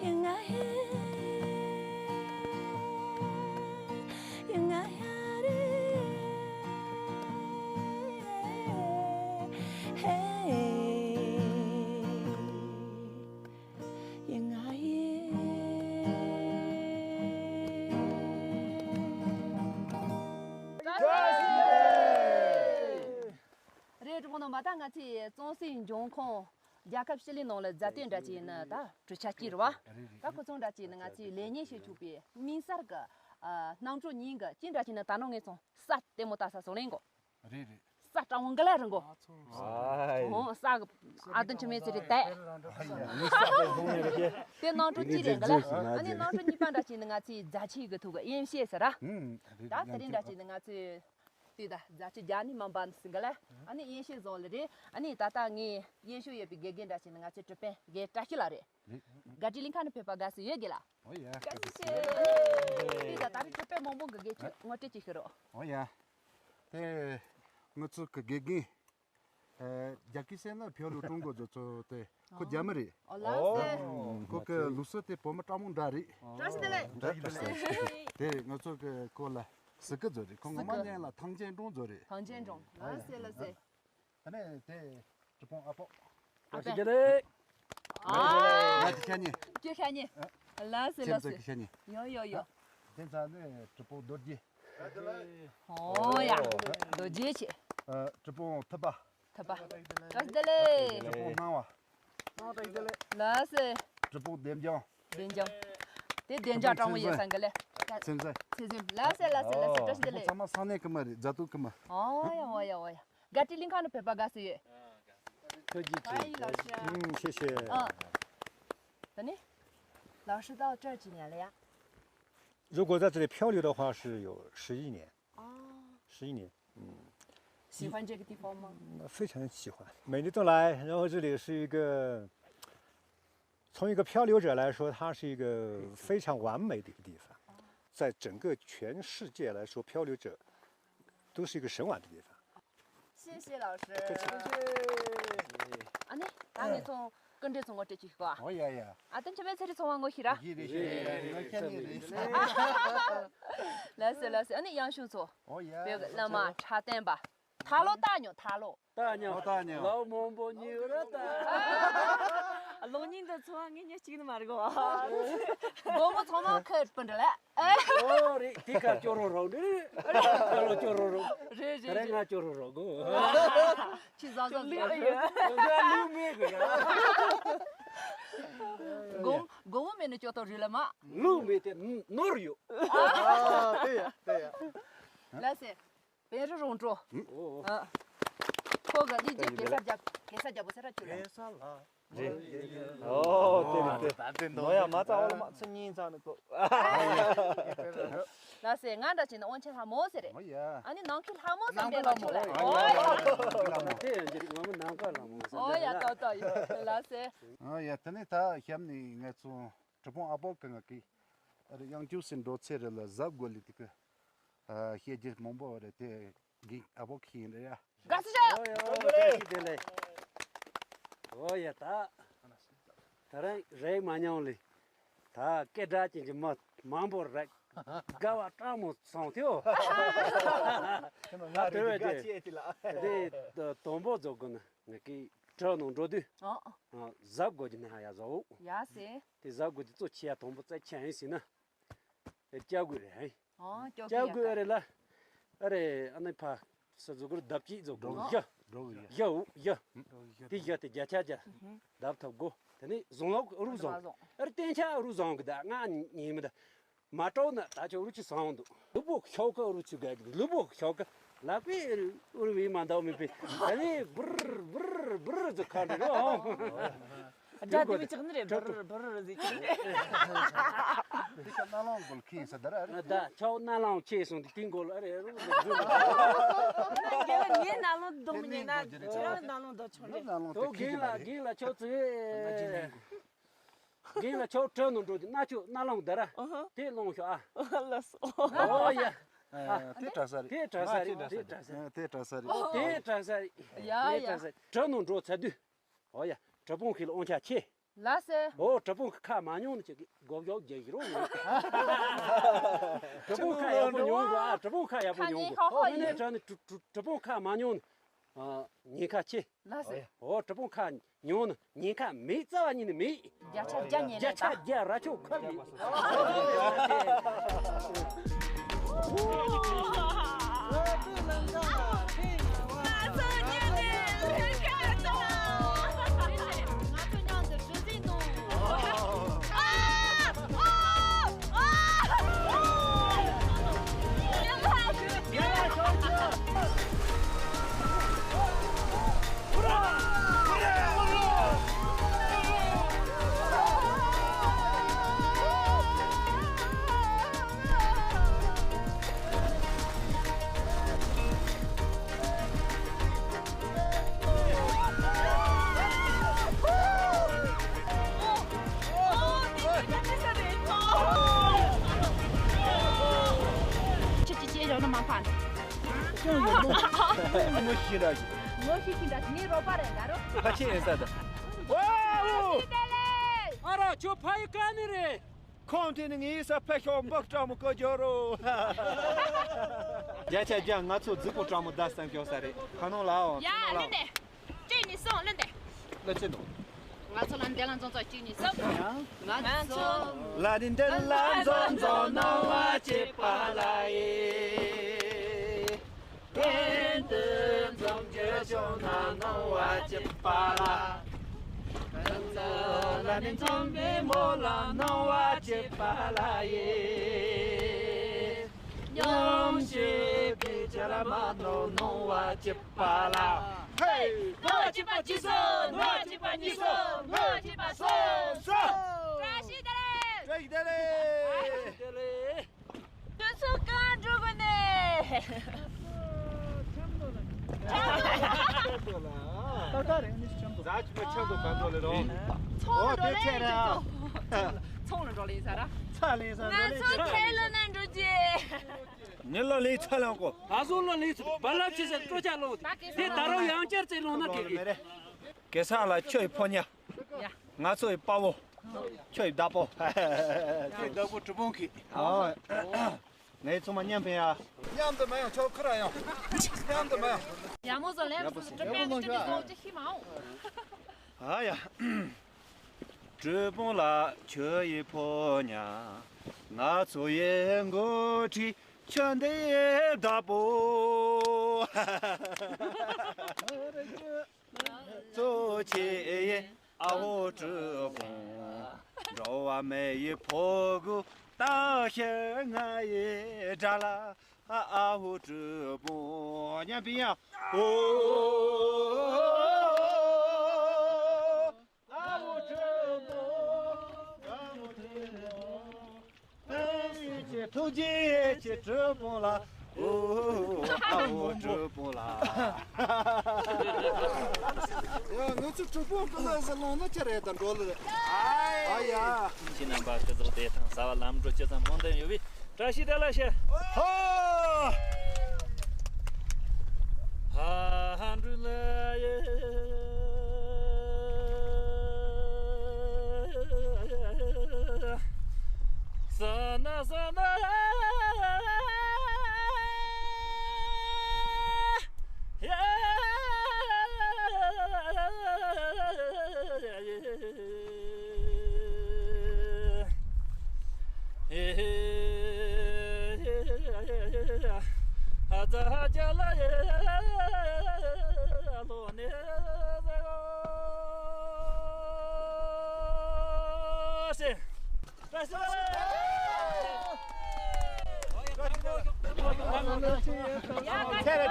ཡ་ང་ཡེ། ཡ་ང་ཡ་རེ། ཧེ། ཡ་ང་ཡེ། རེད། གྲོགས་པོ་རྣམ་པ། ད་ང་ཚོའི་གཙང་སེལ་འབྱུང་ཁུངས་རྒྱལ་ཁབ་སྤྱི་གླིང་ནང་ལ་རྫ་སྟོད་འདྲ་ཅིག་ཡིན་ན་ད་གྲུ་ཆ་གཅིག་རེད་བ། ད་ཁོ་ཚོ་འདྲ་ཅིག་ཡིན་ན་ང་ཚོའི་ལས་གཉེར་བྱེད་ཆོག་པའི་དམིགས་བསལ་གྱི་ཨ་གནམ་གྲུ་ཉིན་གྱི་ཅི་འདྲ་ཅིག་ཡིན་ན། ད་ནང་ངས་ཚོང་ས་ལྟད་མོ་ལྟ་ས་བཟོ་ལེན་གོ། རེད་རེད། ས་གྲང་བོ་འགའ་ལ་རིང་གོ། ཨ་ཚོ། ཨ་ཡེ། ཨོ་ས་གི་ཨ་དུ་འཆི་མེད་ཚེ་རེད་དེ། ཨ་ཡེ། དེ་གནམ་གྲུ་གཅིག་རེད་འགའ་ལ། ཨ་ནི་གནམ་གྲུ་གཉིས་པ་འདྲ་ཅིག་ཡིན་ན་ང་ཚོའི་རྫ་ཆུ་གི་ཐོག་གི་གཡམ་ཤེལ་ཟེར་ར། ཨུམ། ད་དེ་རིང་འདྲ་ཅིག་ཡིན་ན་ང་ཚོའི་དེ་ད་རྫ་ཆུ་རྒྱ་ནི་མ་འབབ་ཟིན་ག་ལ། ཨ་ནི་གཡས་ཤོད་རྫོང་ལ་རེད། ཨ་ནི་ད་ལྟ་ངའི་གཡས་ཤོད་ཡོད་པའི་དགེ་རྒན་འདྲ་ཞིག་ནི་ང་ཚོའི་ཀྲི་པན་དགེ་བཀྲ་ཤིས་ལགས་རེད། རེད། དགའ་སྤྲོའི་གླིང་ཁ་ནས་ཕེབས་པ་དགའ་བསུ་ཡོད་དགེ་ལགས། ཨོ་ཡ། དགའ་བསུ་ཆེ། དེ་ད་ད་རེས་ཀྲི་པན་མང་པོ་གི་དགེ་ཆོས་ངོ་སྤྲོད་ཅིག་ཞུ་རོགས། ཨོ་ཡ། དེ་ང་ཚོ་གི་དགེ་རྒན། ཨ། རྒྱ་སྐད་བཤད་ན་བོད་ལ་ཀྲུང་གོ་ཚོ་ཚོ་དེ་ཁོ་རྒྱ་མི་རེད། ཨོ་ལགས་སེ། ཁོ་གི་ལུགས་སྲོལ་དེ་བོད་མི་སྤྲང་མོ་འདྲ་རེད། བཀྲ་ཤིས་བདེ་ལེགས། བཀྲ་ཤིས་བདེ་ལེགས། དེ་ང་ཚོ་གི་ཁོ་ལ་སི་ཀི་བཟོ་རེད། ཁོ་ངོ་མ་སི་ཀི་མཉམ་ལ་ཐང་ཆེན་ཀྲུང་བཟོ་རེད། ཐང་ཆེན་ཀྲུང་། ལགས་སེ་ལགས་སེ། ཨ་ནི་དེ་གྲི་པོང་ཨ་པོ། ཨ་ཕ། བཀྲ་ཤིས་བདེ་ལེགས། ཨ། ང་ཅི་ཁྱ་ཉི། ཅི་ཁྱ་ཉི། ལགས་སེ་ལགས་སེ། ཁྱེད་ཚོ་ཁྱ་ཉི། ཡོ་ཡོ་ཡོ། དེ་ཚ་ནི་གྲི་པོང་རྡོ་རྗེ། ཨོ་ཡ། རྡོ་རྗེ་ཆེ། ཨ། གྲི་པོང་ཐུབ་པ། ཐུབ་པ། བཀྲ་ཤིས་བདེ་ལེགས། གྲི་པོང་སྣང་བ། ལགས་སེ། གྲི་པོང་བདེ་འཇམ། བདེ་འཇམ། དེ་བདེ་འཇམ་སྤྲང་མོ་ཡོད་ས་འགའ་ལས། ཚེ་བཟང་། ཚེ་བཟང་། ལགས་སེ་ལགས་སེ་ལགས་སེ། བཀྲ་ཤིས་བདེ་ལེགས། ཚང་མ་ས་གནས་ཀྱི་མི་རེད། རྫ་སྟོད་ཀྱི་མི། ཨོ་ཡ་ཨོ་ཡ་ཨོ་ཡ། དགའ་སྤྲོའི་གླིང་ཁ་ནས་ཕེབས་པ་དགའ་བསུ་ཡོད། 欢迎老师。嗯，谢谢。啊，等你，老师到这儿几年了呀？如果在这里漂流的话，是有十一年。哦。十一年，嗯。喜欢这个地方吗？嗯，非常喜欢，每年都来。然后这里是一个，从一个漂流者来说，它是一个非常完美的一个地方，在整个全世界来说，漂流者都是一个神往的地方。 谢谢老师。客气。 ཨ་ནི་ད་ངས་ཚོང་སྐུ་མགྲོན་ཚོ་ངོ་སྤྲོད་ཅིག་ཞུ་གོ། ཨོ་ཡ་ཡ། ཨ་དེ་འཆི་མེད་ཚེ་རིང་ཚོང་བ་ངོ་ཤེས་ར། ཡིན་རེད་ཤེས་རེད། ང་ཁྱེད་གཉིས་རེད། ལགས་སེ་ལགས་སེ། ཨ་ནི་གཡང་ཤུང་ཚོ། ཨོ་ཡ། བོད་ཀྱི་བླ་མ་ཁྲ་བསྟན་པ། ཐར་ལོ་ལྟ་མྱོང་། ཐར་ལོ། ལྟ་མྱོང་། ལྟ་མྱོང་། ལོ་མང་པོ་ཉིན་རེ་ལྟ། ལོ་ཉིན་དུ་ཚོང་བ་ངེད་གཉིས་གཅིག་ནི་མ་རེད་གོ། སྒོར་མོ་ཚང་མ་ཁེར་སྤུན་འདྲ་ལ། ཨོ་རེད། དེ་ཁ་སྐྱོ་རོ་རོ་འདི་རེད། ཁ་ལོ་སྐྱོ་རོ་རོ། རེད་རེད་རེད། ང་སྐྱོ་རོ་རོ་གོ། ཆི་ཟ་ཟ་ཟ། ལུག་ཡོད། ང་ལུག་མེད་གི། སྒོར་སྒོར་མོ་མེད་ན་སྐྱོ་ཏོ་རེད་ལ་མ། ལུག་མེད་དེ་ནོར་ཡོད། ཨ་དེ་ཡ་དེ་ཡ། ལགས་སེ། བེ་རི་རོང་བྲོ། ཨོ། ཨ། ཁོ་ག་ལི་ཇེ་གེ་སར་རྒྱབ་གེ་སར་རྒྱབ་པོ་སེ་ར་ཁྱོད་རེད། གེ་སར་ལ། རེད། ཨོ་དེ་རེད་དེ། ད་དེ་ནོ་ཡ་མ་ཚ་ཨོ་ལ་མ་ཚ་གཉིས་ཚ་ནི་ཀོ། ལགས་སེ། ང་འདྲ་བྱས་ན་དབང་ཆེན་ལྷ་མོ་ཟེར་རེད། ཨོ་ཡ། ཨ་ནི་ནང་ཁུལ་ལྷ་མོ་ཟེར་འདྲ་ལ་ཁྱོད་ལ། ཨོ་ཡ། དེ་ཡང་ཅི་རིགས་ང་མོ་ནང་ཁུལ་ལྷ་མོ་ཟེར། ཨོ་ཡ་ཏོ་ཏོ་ཡོད། ལགས་སེ། ཨོ་ཡ། དེ་ནས་ད་གཤམ་ནས་ང་ཚོ་གྲི་པོང་ཨ་པོ་གི་ང་གི་ཨ་རེ་གཡང་ཆུ་སེ་འགྲོ་ཚེ་རེ་ལ་ཟབ་དགོས་ལི་དེ་གི། ཨ། བཤད་རྒྱུ་མང་པོ་རེད་དེ། གི་ཨ་བོ་ཁི་ཡིན་རེད་ཡ། དགའ་བསུ་ཞུ། ཨོ་ཡ་ཨོ་བཀྲ་ཤིས་བདེ་ལེགས། ཨོ་ཡ་ད། ད་རེས་རེག་མ་མྱོང་ལེ། ད་སྐད་གྲགས་ཅན་གྱི་མི་མང་པོ་རེད། དགའ་བ་སྤྲང་མོ་སོང་ཐེའོ། ད་དེ་བས་དེ་དེ་དང་པོ་རྫོགས་དགོས་ན་ངས་ཀི་གྲི་ནང་འགྲོ་དུས། ཨོ། ཨ། གཟབ་དགོས་ཀྱི་ནི་ཧ་ཡ་བཟོ། ཡ་སེ། དེ་གཟབ་དགོས་ཀྱི་གཙོ་ཆེ་ཡ་དང་པོ་རྩ་ཆེ་ཡིན་ཟེར་ན། ཨེ་སྐྱ་དགོས་རེད་ཧེ། ཨོ་སྐྱ་དགོས་ཡ་ད། ཨ་རེ་ཨ་ནི་ཕ་ས་བཟོ་དགོས་རེད། ལྡབ་གཅིག་བཟོ་དགོས་རེད། འགྲོ་བའི་ཡ། ཡ་འུ་ཡ། འགྲོ་བའི་ཡ། དེ་ཡ་དེ་བརྒྱ་ཆ་བརྒྱ། ལྡབ་ཐོབ་དགོ། དེ་ནས་བཟང་ལོག་རུ་བཟང་། རུ་བཟང་། ཨར་བསྟན་ཆ་རུ་བཟང་གི་ད་ང་ཉིན་མི་ད། མ་སྤྲོ་ན་ད་ཆ་རུ་ཆི་བཟང་འདུག་ལུ་བོ་ཤོག་གི་རུ་ཆི་ག་གི་ལུ་བོ་ཤོག་གི་ལག་པའི་རུ་བའི་མ་འདའ་མི་པའི་ད་ནི་བུར་བུར་བུར་ཟི་ཁ་འདྲ་རོ། རྒྱ་དེ་བའི་ཅག་ནི་རེད། བུར་བུར་ཟི་ཅག་ནི་རེད། དེ་ཤ་ནང་ལོང་གོལ་ཁེ་ས་ད་ར་རེད། ད་ཆོག་ནང་ལོང་ཆེ་སོང་དེ་ཏིང་གོལ་ཨ་རེ་རུ་ཟི་རུ། རྒྱ་ལ་ངའི་ནང་ལོང་སྡོམ་ཉེ་ན་ཁྱེད་རང་ནང་ལོང་སྡོད་ཆོག་རེད། ནང་ལོང་དོ་དེ་ཁེ་རྒན་ལ་རྒན་ལ་ཆོག་ཚེ། རྒན་ལ་ཆོག་བྲོས་ནོ་འགྲོ་དེ་ན་ཆོག་ནང་ལོང་ད་ར། དེ་ལོང་ཤོག་ཨ། ལགས་སོ། ཨོ་ཡ། དེ་དྲག་ས་རེད། དེ་དྲག་ས་རེད། དེ་དྲག་ས་རེད། དེ་དྲག་ས་རེད། ཡ་ཡ། བྲོས་ནོ་འགྲོ་ཚ་དུས། ཨོ་ཡ། བྲོས་པོང་ཁེ་ལ་དབང་ཆ་ཆེ། ལགས་སེ། ཨོ་བྲོས་པོང་ཁ་མ་མྱོང་ནི་ཅིག་གོ་བྱོག་རྒྱག་གི་རོ། བྲོས་པོང་ཁ་ཡག་པོ་མྱོང་རོ་ཨ། བྲོས་པོང་ཁ་ཡག་པོ་མྱོང་རོ། ཨོ་ནས་དྲ་ནི་བྲོས་པོང་ཁ་མ་མྱོང་ནི། ཉེན་ཁ་ཆེ། ལགས་སེ། ཨོ་བྲོས་པོང་ཁ་མྱོང་ནི་ཉེན་ཁ་མེད་རྩ་བ་ཉིད་ནས་མེད། བརྒྱ་ཆ་བརྒྱ་ཉན་བརྒྱ་ཆ་བརྒྱ་ར་ཆོག་ཁ་མེད། ཁྱེད་ཀྱི་སྐྱེས་ཡོང་ན་མ་ཕན། ཅང་ཡོང་ནོ། ངོ་ཤེས་འདྲ་ཞིག་ངོ་ཤེས་ཀྱི་འདྲ་ཞིག་ངའི་རོགས་པ་རེད་ད་རོ། ཕ་ཆེ་ཡིན་ས་ད། ཝའོ། ཨ་ར་ཁྱོད་ཕ་ཡི་ཀ་ནི་རེད། ཁོང་དེ་ནི་ངའི་ས་ཕ་ཤོག་འབག་སྤྲང་མོ་བཀོད་རྒྱུ་རོ། བརྒྱ་ཆ་བརྒྱ་ང་ཚོ་རྫིག་པོ་སྤྲང་མོ་ད་བསམ་ཤོག་ས་རེད། ཁ་ནང་ལ་འོང་། ཡ་ལུན་དེ། གཅིག་གཉིས་གསུམ་ལུན་དེ། ལ་ཅི་འདུག་ང་ཚོ་ལ་འདི་ལ་འཛོམས་ཚོགས་གཅིག་གཉིས་གསུམ། ང་ཚོ་ལ་ནི་འདི་ལ་འཛོམས་འཛོམས་གནང་བ་བྱེད་པ་ལ་ཡིན། གཏན་དུ་འཛོམས་རྒྱུ་བྱུང་ན་གནང་བ་བྱེད་པ་ལ། ང་ཚོ་ལ་ནི་འཛོམས་པའི་མོ་ལ་གནང་བ་བྱེད་པ་ལ་ཡིན། ཉམས་ཞིབ་པའི་ཆ་ལ་མ་ནོར་གནང་བ་བྱེད་པ་ལ། ཧེ། ནོར་བ་བྱེད་པ་གཅིག་སོ། ནོར་བ་བྱེད་པ་གཉིས་སོ། ནོར་བ་བྱེད་པ་གསུམ་སོ། བཀྲ་ཤིས་བདེ་ལེགས། བཀྲ་ཤིས་བདེ་ལེགས། བདེ་ལེགས། དུས་ཚོད་གང་འགྲོ་གི་ནས། ཆམ་དུ་ལ། ཆམ་དུ་ལ། ད་ད་རེ་ནི་ཆམ་དུ། ཟ་ཅི་མ་ཆམ་དུ་གང་འགྲོ་ལེ་རོ། ཚོང་ལ་འགྲོ་ལེ། ཚོང་ལ་འགྲོ་ལེ་ཡིན་ས་ར། ཚ་ལེ་ས་འགྲོ་ལེ། ང་ཚོ་ཁེ་ལོ་ན་འགྲོ་རྒྱུ། ནི་ལོ་ལི་ཚ་ལང་གོ། ང་ཚོ་ལོ་ལི་ཚ་བ་ལབ་ཆེ་ས་སྤྲོ་ཆ་ལོ། དེ་ད་རུང་ཡང་བསྐྱར་རྩེ་ལོང་ན་ཀེ་ཀེ། གེ་སར་ལ་ཁྱོད་ཡི་ཕོ་ཉ། ང་ཚོ་ཡི་དཔའ་བོ། ཁྱོད་ཡི་བདག་པོ། ཁྱོད་ཡི་བདག་པོ་གྲུ་བོང་གི། ཨོ། ངའི་ཚོ་མ་མཉམ་པའི་ཡ། མཉམ་དུ་མ་ཡང་ཆོག་ཁུར་ཡང་། མཉམ་དུ་མ་ཡང་། ཡ་མོ་ཟོ་ལེ་མོ་ཟོ་ཏྲི་མེ་ཏྲི་ཏྲི་ཟོ་ཅི་ཤི་མ་འོང་། ཨ་ཡ། གྲུ་བོང་ལ་ཁྱོད་ཡི་ཕོ་ཉ། ང་ཚོ་ཡི་འགོ་ཁྲིད་ཁྱོད་འདི་ཡི་བདག་པོ། གཙོ་ཆེ་ཡི་ཨ་བོ་གྲུ་བོང་། འགྲོ་བ་མི་ཡི་ཕོ་རྒོད་ད་ཤི་ང་ཡི་དགྲ་ལ། ཨ་ཨ་བོ་གྲུ་བོང་ཉམས་པི་ཡ། ཨོ། ཨ་བོ་གྲུ་བོང་། ཨ་བོ་གྲུ་བོང་། ཐུགས་རྗེ་ཆེ། ཐུགས་རྗེ་ཆེ་གྲུ་བོང་ལ། ཨོ། ཨ་བོ་གྲུ་བོང་ལ། ཡ་ང་ཚོ་གྲུ་བོང་ཀུན་ལ་ཟ་ལོང་ན་ཆ་རེད་ད་འགྲོ་ལ། ཨ་ཡ། ཁྱེད་རྣམ་པ་སྐུ་གཟུགས་བདེ་ཐང་གསལ་བ་ལམ་འགྲོ་ཇི་ཙམ་སྨོན་འདུན་ཡོད་པའི། བཀྲ་ཤིས་བདེ་ལེགས་ཞུ། ཧོ། ཧ་འགྲུལ་ལ་ཡེ། ས་ན་ས་ན་ཡེ།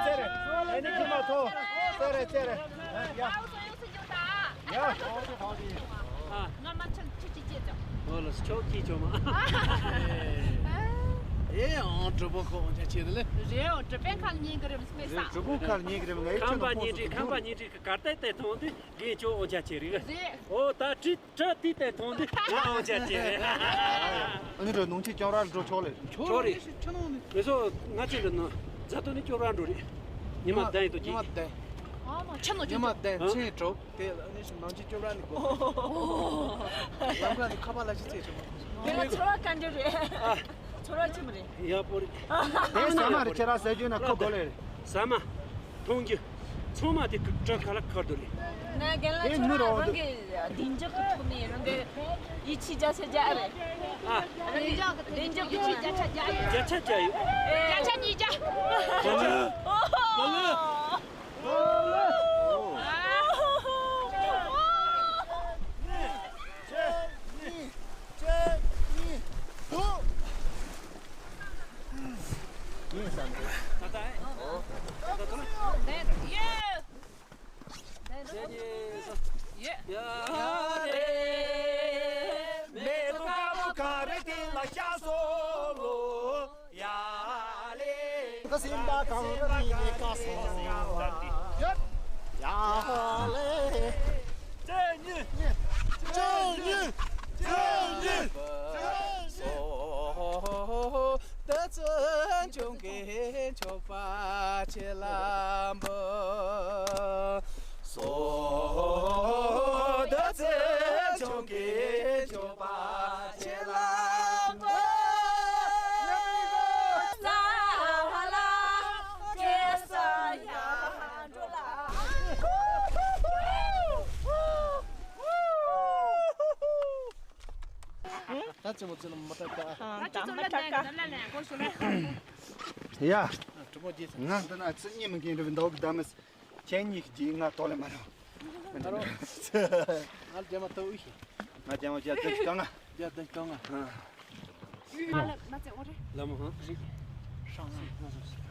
ཙེ་རེ། ཨེ་ནི་ཁྱི་མ་ཐོ། ཙེ་རེ་ཙེ་རེ། ཡ། ཡ། ཨ། ང་མ་ཆང་ཆི་ཆི་ཅེ་ཙམ། ཨོ་ལ་ཆོག་གི་ཆོག་མ། ཨེ་ཨང་གྲུ་པོ་ཁོ་འོང་ཆ་ཆེ་རེད་ལེ། རེད་ཨོ་གྲུ་པན་ཁ་ཉིན་གི་རེམ་སྤེ་ས། གྲུ་པོ་ཁ་ཉིན་གི་རེམ་ངའི་ཁམས་པ་ཉིན་གྲི་ཁམས་པ་ཉིན་གྲི་གི་གར་ཏེ་ཏེ་ཐོང་དུས་གི་ཆོག་འོང་ཆ་ཆེ་རེད། རེད། ཨོ་ད་ཁྲི། ཁྲི་དེ་ལྟར་མཐོང་དུས་ང་འོང་ཆ་ཆེ་རེད། ཨ་ནི་འགྲོ་ནུང་ཆེ་སྐྱོ་ར་འགྲོ་ཆོག་ལེ། ཆོག་རེད། ཁྱོད་ནང་ནས། མི་སོ་ང་ཚོ་འདི་ནང་རྫ་སྟོད་ནས་སྐྱོ་ར་འགྲོ་རེད། ཉི་མ་བདུན་ཡིན་དོ་ཉི་མ་ཅིག་བདུན། ཨ་མ་ཆ་ནོ་ཉི་མ་བདུན་ཨ་ཚེས་དྲུག་དེ་ཨ་ནི་ནང་ཆེ་སྐྱོ་ར་ནི་གོ། ལམ་ཁ་ནས་ཁ་པར་ལ་ཞིག་ཚེས་དྲུག་དེ་ལ་ཚོར་བ་ག་འདྲ་རེད། ཨ། ཚོར་བ་ཅི་མ་རེད། ཡག་པོ་རེད། དེ་ཟ་མ་རེད་ཁྱེད་རང་ཟ་རྒྱུ་ན་ཁོ་དགོས་ལེ་རེད། ཟ་མ། འཐུང་རྒྱུ། ཚང་མ་དེ་གི་སྤྲོད་ཁ་ལ་ཁར་དུ་རེད། ང་རྒན་ལགས་དེ་ཁྱོད་མི་རང་རང་དུ་གི་བདེ་འཇགས་ཀྱི་ཐོག་ནས་རང་གི་ཡིད་ཆེས་བརྒྱ་ཆ་བརྒྱ་རེད། ཨ། བདེ་འཇགས་ཀྱི་བདེ་འཇགས་ཀྱི་ཡིད་ཆེས་བརྒྱ་ཆ་བརྒྱ་ཡོད། བརྒྱ་ཆ་བརྒྱ་ཡོད། བརྒྱ་ཆ་ཉིས་བརྒྱ། བརྒྱ་ཆ། ཨོ། ཨོ། ཨོ། ཨོ། ཨོ། ཁྱེད་གཉིས། ཁྱེད་གཉིས། སྡུག་ཡིན་བསམ་གི། ད་ལྟ་ཨེ། ཨོ། ད་ལྟ་ལེན་ཡོད། ཁྱེད་གཉིས། ཡོད། ཡ་ལེ། མེ་ཏོག་དཀར་པོ་གངས་རི་སྟེང་ལ་ཤར་སོང་ལོ། ཡ་ལེ། ད་སེམས་པ་གངས་རི་ནས་དཀར་སོང་། ཡ་ལེ། ཁྱེད་གཉིས། ཁྱེད་གཉིས། ཁྱེད་གཉིས། སོ། ད་ཚུན་ཆུང་གི་མཆོད་པ་ཆེ་ལམ་པོ། སོ། ད་ཚུན་ཆུང་གི་མཆོད་པ་ཆེ་ལམ་པོ། ལ་ལ་ཀེ་ས་ཡ་འགྲོ་ལ། ད་ཅི་མོ་ཅི་ལ་མ་ཏག་ཏག་ད་ཅི་ཙམ་ལ་ཏག་ཏག་ད་ལ་ལ་གོ་ཤོ་ལ། ཡ། གྲོགས་མོ་རྗེས་ང་འདི་ན་ཚི་གཉིས་མི་མཁན་རེད་འདུག་གདའ་མི་ཁྱེད་གཉིས་ཀྱིས་ང་ཏོ་ལེ་མ་རོ། ཨ་རོ། ང་རྒྱ་མ་ཏོ་ཨུ་ཤི། ང་རྒྱ་མ་རྒྱ་ཏོ་ཤི་ཏོ་ང་། རྒྱ་ཏོ་ཤི་ཏོ་ང་། ཨ། མ་ལ་མ་ཙེ་འོ་རེ། ལ་མོ་ཧང་རི། ཧྲང་ཧང་ང་སོ་སི།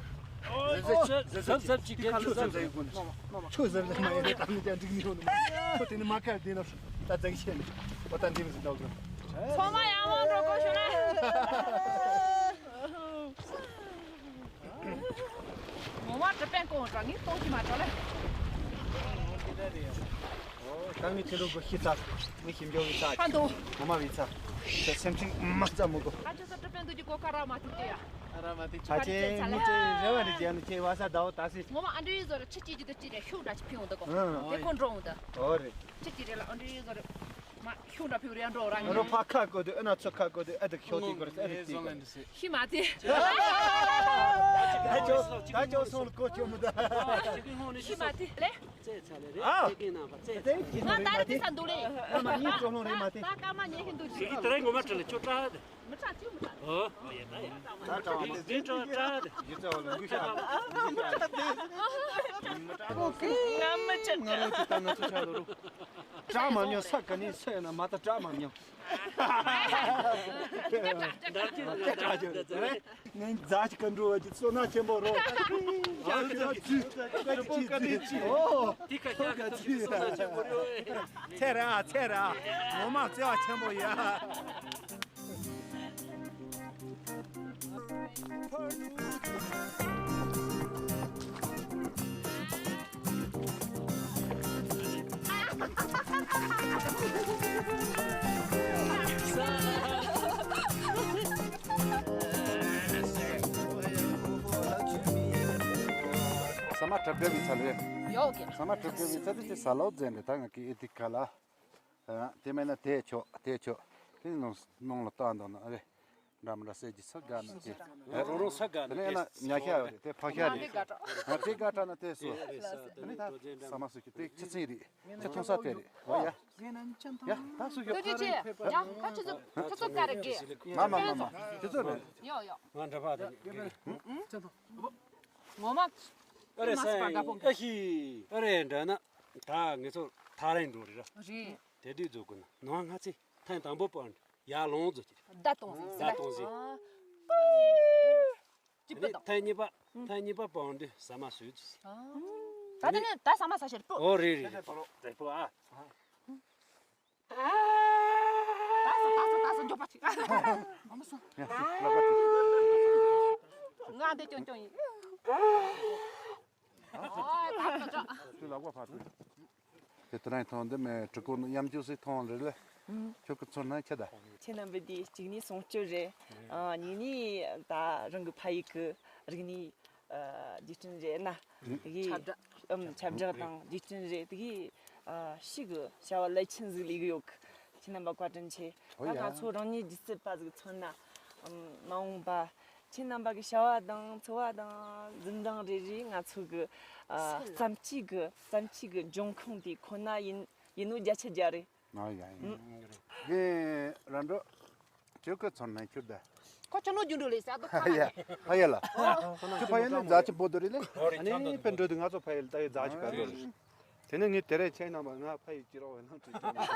ཟབ་ཟབ་ཅིག་གལ་ཆུ་ཟབ་ཟབ་ཡོད་ཀུན། ཆུ་ཟབ་ཟབ་མ་ཡོད་ད་མི་ཀྱང་འགྲིག་ནི་ཡོད་ནི་མ། ཁོ་དེ་ནི་མ་ཁར་དེ་ནོ་ད་ཛ་གི་ཤེས་ནི། འོ་ད་འདི་མི་སི་འདོག་གི། ཚང་མ་ཡང་མང་འགྲོ་གོ་ཤོ་ན། ངོ་མ་གྲི་པན་གོང་དྲ་ངས་གཏོང་གི་མ་གྲོ་ལེ། ད་ངས་ཁྱེད་རང་གི་ཤི་ཚ། མི་ཤི་འཇོག་གི་ཚ། ཧ་འདུག་ངོ་མ་བི་ཚ། ད་སེམས་ཅན་མ་རྩ་མོ་གོ། ཨ་ཅོ་ས་གྲི་པན་འདུག་གི་གོ་ཁ་ར་མ་ཐུག་དེ་ཡ། ཨ་ར་མ་ཐུག་ཨ་ཅེ་མི་ཅེ་རེ་བ་རེ་རྒྱལ་ནི་ཁྱེད་བ་ས་ཟླ་བོ་ད་སི། ངོ་མ་ཨ་འདྲི་ཡི་ཟོ་རེ་ཁྲི་གཅིག་གི་དུ་གཅིག་རེ་ཤུགས་འདྲ་ཅིག་ཕིང་འོང་འདུག་གོ། ཨ། དེ་ཁོ་འགྲོ་འོང་འདུག་ཨོ་རེད། ཁྲི་གཅིག་རེ་ལ་ཨ་འདྲི་ཡི་ཟོ་རེ། མ་ཤུགས་འདྲ་ཕིའུ་རེ་འགྲོ་རང་ཨ་རོ་ཕ་ཁ་གོ་དུ་ཨ་ན་ཚོ་ཁ་གོ་དུ་ཨ་དུ་ཤོ་དི་གོ་རེ་ཨ་རེ་ཏི་གོ་རེ། ཤི་མ་ཏི། ད་ཅོ་ད་ཅོ་སོང་ལ་གོ་ཅོ་མི་ད། ཤི་མ་ཏི་ལེ། ཙེ་ཚ་ལེ་རེ། ཨ། ཙེ་གི་ན་པ་ཙེ། ཙེ་གི་ན་ང་ད་རེ་ཏི་ས་འདུག་ལེ། ང་མ་ཉིད་ཅོ་ལོང་རེ་མ་ཏི། ད་ཀ་མ་ཉེ་ཤི་འདུག་ཅི། ཤི་གི་ད་རེ་ངོ་མ་ཁྲི་ལ་ཁྱོད་ཀྲ་དེ། མི་ཀྲ་ཅིག་མི་ཀྲ། ཨོ། ཡེ་ད་ཡེ། ད་ཀྲ་བ་ཏི། འདི་ཀྲ་ཀྲ་དེ། ཡི་ཙེ་བ་ལ་འགུ་ཤ། ང་མི་ཅི། ང་རོ་ཅི་ད་ང་ཚོ་ཆ་ལོ་རོ། སྐྲག་མ་མྱོང་ས་ག་ནས་ཚོས་ན་མ་ད་སྐྲག་མ་མྱོང་། སྐྲག་རྒྱུ་རེད། ངས་རྫ་ཅིག་ག་འགྲོ་བ་ཅིག་བསོད་ནམས་ཆེན་པོ་རོ། ཨ་ཅི་ཅི་ཅི་ཅི་ཅི་ཨོ། དེ་ག་ཅག་གི་ཐུགས་བསོད་ནམས་ཆེན་པོ་རེད། ཚེ་ར་ཚེ་ར་ངོ་མ་བརྩེ་བ་ཆེན་པོ་ཡ། ས་མ་གྲབ་གྲབ་ཡིན་ཚ་ལེ། ཡོ་གེ། ས་མ་གྲབ་གྲབ་ཡིན་ཚ་དེ་ཅི་ས་ལོ་ཛན་དེ་ད་ང་གི་ཨེ་ཏི་ཁ་ལ། ཨ། དེ་མེད་ན་དེ་ཆོག་དེ་ཆོག་དེ་ནང་ནང་ལ་བཏང་འདུག་ན་ཨ་རེ། འདྲ་མི་འདྲ་ཟེར་གྱི་ས་དགའ་ན་དེ། ཨ། རོ་རོ་ས་དགའ་ན་དེ་ནས་ཨ་ན་ཉ་ཤ་རེད་དེ་ཕག་ཤ་རེད། ང་དེ་དགའ་དྲག་ན་དེ་སོ། དེ་ནས་ད་ས་མ་སུ་ཁྱི་དེ་ཁྱི་ཚིག་རེད། ཁྱི་ཐུང་ས་དེ་རེད། ཨོ་ཡ། ཡ་ད་སུ་ཁྱི་ཕ་རེད་ཕེབས། ཡ་ཁ་ཆུ་ཚོད་ཆུ་ཚོད་ཀ་རེ་དགོས། མ་མ་མ་མ་ཆུ་ཚོད་རེད། ཡོ་ཡོ། ང་འདྲ་པ་དེ་ངོ་མ། ཨ་རེ་སེང་ཨ་ཤི། ཨ་རེ་འདྲ་ན་ད་ངེད་ཚོ་ཐག་རིང་འགྲོ་རེད་ར། རེད། དེ་དུས་རྫོགས་དགོས་ན་ནང་ང་ཚེ་ཐེངས་དང་པོ་པར་ཡར་ལོངས་རྫོགས་ཀྱི་རེད། བརྡ་གཏོང་ཟིན་བརྡ་གཏོང་ཟིན། ཨ། ཅི་པ་དང་། ཐེངས་གཉིས་པ། ཐེངས་གཉིས་པ་པོ་འདི་ཟ་མ་ཟོས། ད་དེ་ནས་ད་ཟ་མ་ཟ་ཤེར་པོ། ཨོ་རེད་རེད་རེད། རེད་པོ་ཨ། ད་ཟ་ད་ཟ་ད་ཟ་མགྱོགས་པ་ཅིག་ང་འདི་ཀྱང་ཀྱང་ཡིན། ཨོ་ད་ད་ད། དེ་ལག་པ་ཕར་ཕུད། དེ་ལྟར་མཐོང་འདི་མེད་གྲི་གུ་ནི་ཡམ་ཅུ་སི་མཐོང་རེད་ལེ། ཁྱོད་ཀྱི་ཚོར་སྣང་ཁྱེད་ད། ཁྱེད་རྣམ་པ་འདི་གཅིག་ནི་སྲུང་སྐྱོབ་རེད། ཨ་གཉིས་ནི་ད་རང་གི་ཕ་ཡུལ་གི་རིག་གནས་ཨ་རྒྱུ་རྐྱེན་རེད་ན། དེ་གི་ཁྱབ་བསྒྲགས། ཨམ་ཁྱབ་བསྒྲགས་དང་རྒྱུ་རྐྱེན་རེད། དེ་གི་ཨ་ཤི་གི་བྱ་བ་ལས་ཆེན་ཟིག་ལས་གི་ཡོད་གི། ཁྱེད་རྣམ་པ་བཀའ་དྲིན་ཆེ། ཨོ་ད་ཡ། ང་ཚོ་རང་ཉིད་སྒྱུ་རྩལ་པ་ཟིག་མཚོན་ན། ཨམ་མ་འོངས་པ་ཁྱེད་རྣམ་པ་གི་བྱ་བ་དང་འཚོ་བ་དང་འཛིན་སྟངས་རེ་རེ་ང་ཚོ་གི་ཨ་བརྩམས་ཆོས་གི་བརྩམས་ཆོས་གི་འབྱུང་ཁུངས་དེ་ཁོ་ན་ཡིན་ཡིན་ནོ་བརྒྱ་ཆ་བརྒྱ་རེད། ཨ་ཡ་ཡ། ངས་ར་འགྲོ། ཁྱོད་ཀྱི་ཚོར་སྣང་ཁྱོད་ད། ཁོ་ཅི་ནོ་རྒྱུ་འགྲོ་ལས་ས་དོ་ཁ་ཡ། ལ་ཡ། ཕ་ཡ་ལ། ཁྱོད་ཕ་ཡ་ནི་རྫ་ཆེན་པོ་དོ་རེད་ལེ། ཨ་ནི་ཕན་འགྲོ་དུས་ང་ཚོ་ཕ་ཡ་ལ་ད་ཡི་རྫ་ཆེན་པོ་དོ་རེད། དེ་ནས་ངས་དེ་རིང་ཁྱེད་རྣམ་པ་ང་ཕ་ཡུལ་སྐྱིད་རོགས་བའི་ནང་དུ་བསྐྱལ་ནས།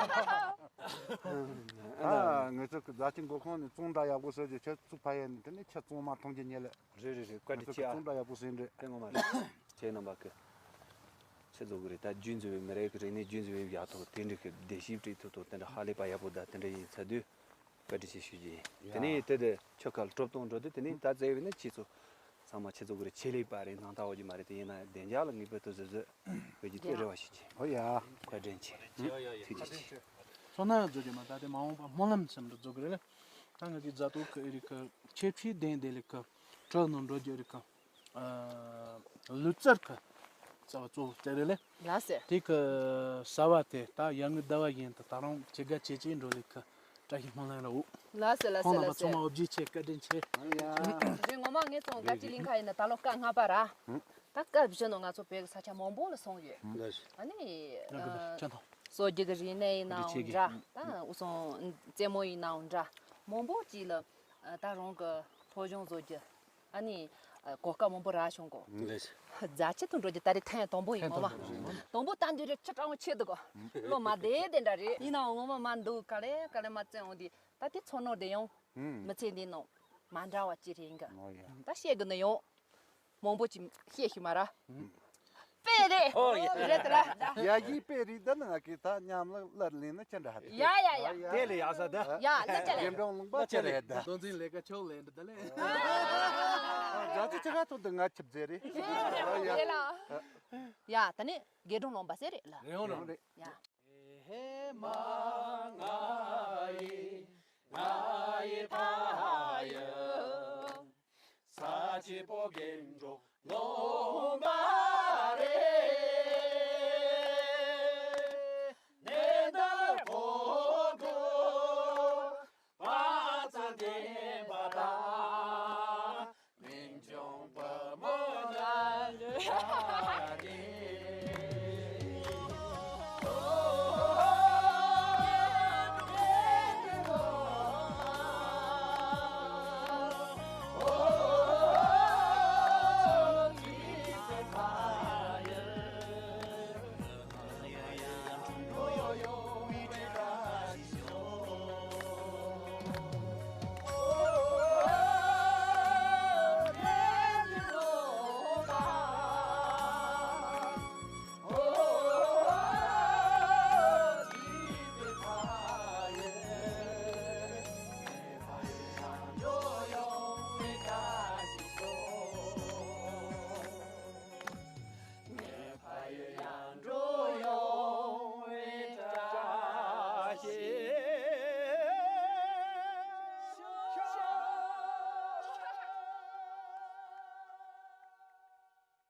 ཨ་ང་ཚོ་གི་རྫ་ཆེན་མགོ་ཁང་ནས་བཙོང་འདྲ་ཡག་པོ་ཟེར་གྱི་ཁྱེད་ཚོ་ཕ་ཡུལ་ནས་དེ་ནས་ཁྱེད་བཙོང་མ་མཐོང་རྒྱུ་ཉེ་ལེ། རེད་རེད་རེད། བཀའ་ང་དྲིན་ཚོ་ཆེ་གི་ཨ། བཙོང་འདྲ་ཡག་པོ་ཟེར་འདྲ། དེ་ངོ་མ་རེད། ཁྱེད་རྣམ་པ་གི་ཁྱེད་ཚོ་གི་རེད། ད་རྒྱུན་འཛིན་པའི་མི་རིགས་ཀྱི་རིག་གནས་རྒྱུན་འཛིན་པའི་ཡག་ཐོག་དེ་འདྲ་གི་བདེ་སྐྱིད་སྤྲད་ཐུབ་ཐུབ་དེ་འདྲ་ཧ་ལས་པ་ཡག་པོ་ད་དེ་འདྲ་ཡིན་ཚ་དུས། བཀའ་དྲིན་ཆེ་ཞུ་རྒྱུ་ཡིན། དེ་ནས་དེ་དེ་ཁྱོད་ཁ་ལ་གྲོབ་གཏོང་འགྲོ་དུས་དེ་ནས་ད་བཙལ་བས་ན་ཁྱེད་ཚོ་ཚང་མ་ཁྱེད་ཚོ་གི་རེད། ཆེད་ལས་པ་རེད། སྣང་དག་འོ་གི་མ་རེད། དེ་ཡིན་ན་བདེ་འཇགས་ལ་ངེས་པར་དུ་བཟོད་བཟོད་བོད་ཀྱི་དེ་རེ་བ་ཞུ་རྒྱུ། ཨོ་ཡ། བཀའ་དྲིན་ཆེ། ཐུགས་རྗེ་ཆེ། ཚོར་སྣང་བཟོ་རྒྱུ་མ་ད་དེ་མ་འོངས་པ་སྨོན་ལམ་ཙམ་དུ་བཟོ་གི་རེད་ལ། ད་ང་གི་རྫ་ཏོ་གི་ཨེ་རི་ཁ་ཆེ་ཕྱི་ལྡན་ལྡན་ལི་ཁ་གྲོགས་ནང་འགྲོ་རྒྱུ་ཨེ་རི་ཁ། ལུས་རྩལ་གྱི་རྩ་བ་གཙོ་བོ་དེ་རེད་ལེ། ལགས་སེ། དེ་གི་ཟ་བ་དེ་ད་ཡར་ངོའི་ཟླ་བ་བཞིན་དུ་ད་རུང་ཇི་དགའ་ཇི་བྱེད་འགྲོ་ལེ་གི་བཀྲ་ཤིས་སྨོན་ལམ་རེད། ལགས་སེ་ལགས་སེ་ཁོང་རྣམ་པ་ལགས་ཚང་མ་སེ། འོ་བརྒྱལ་ཆེ། བཀའ་དྲིན་ཆེ། རེད། ངོ་མ་ངས་ཚོང་དགའ་སྐྱིད་གླིང་ཁ་ཡིན་ན་ད་ལོ་སྐབས་ལྔ་པ་ར། ད་སྐབས་བཞི་ནང་ང་ཚོ་བོད་ཀྱི་ས་ཆ་མང་པོ་ལ་སོང་ཡོད། ལགས་སེ། ཨ་ནི་ཡང་གི་ཨ་ཆ་ཐོང་། སྲོལ་རྒྱུན་གྱི་རིག་གནས་ཡིན་ནའང་འདྲ། ད་དབུས་གཙང་རྩེ་མོ་ཡིན་ནའང་འདྲ། མང་པོ་ཅིག་ལ་ད་རང་གི་སློབ་སྦྱོང་བཟོ་རྒྱུ། ཨ་ནི་གོ་སྐབས་མང་པོ་རག་བྱུང་གོ། ལགས་སེ། རྫ་ཆེན་དུ་འགྲོ་རྒྱུ་ད་རེས་ཐེངས་དང་པོ་ཡིན། ངོ་མ་དང་པོ་ད་འདི་རེད། ཆུ་གྲང་མོ་ཆེ་འདུག་གོ། བློ་མ་བདེ་དེ་འདྲ་རེད། ཡིན་ནའང་ངོ་མ་མ་འདུག་ག་ལེ་ག་ལེ་མ་བཙན་འོང་དུས་ད་དེ་ཚོར་སྣང་དེ་ཡང་མི་ཚེ་འདི་ནང་མ་འདྲ་བ་ཅིག་རེད་གི། ཨོ་ཡ། ད་བཤད་གི་ནི་ཡང་མང་པོ་ཅིག་བཤད་ཤི་མ་ར། དཔེ་རེད། ཨོ་ཡ། རེད་དེ་ལ། ཡ་ཡི་དཔེ་རེད། ད་ནང་གི་ད་ཉམས་ལ་ལར་ལེན་ན་ཅི་འདྲ་ཧ། ཡ་ཡ་ཡ། དེ་ལས་ཡག་ས་ད། ཡ་ལ་ཅི་ལ། རྒན་འབྲོང་ལུང་པ་ཅི་རེད་ད། དོན་འཛིན་ལས་ཀ་ཕྱོགས་ལས་འདི་ད་ལས། རྫ་ཆེན་ཆ་ག་ཐོག་ཏུ་ང་ཆིབས་མཛད་རེད། ཡ་ལ། ཡ་ད་ནི་རྒན་འབྲོང་ལུང་པ་ཟེར་རེད་ལ། རེད་འོང་རེད། ཡ། ཧེ་མ་ང་ཡི་ང་ཡི་ཕ་ཡུལ། ས་ཆེན་པོ་རྒན་འབྲོང་ལུང་པ་རེད།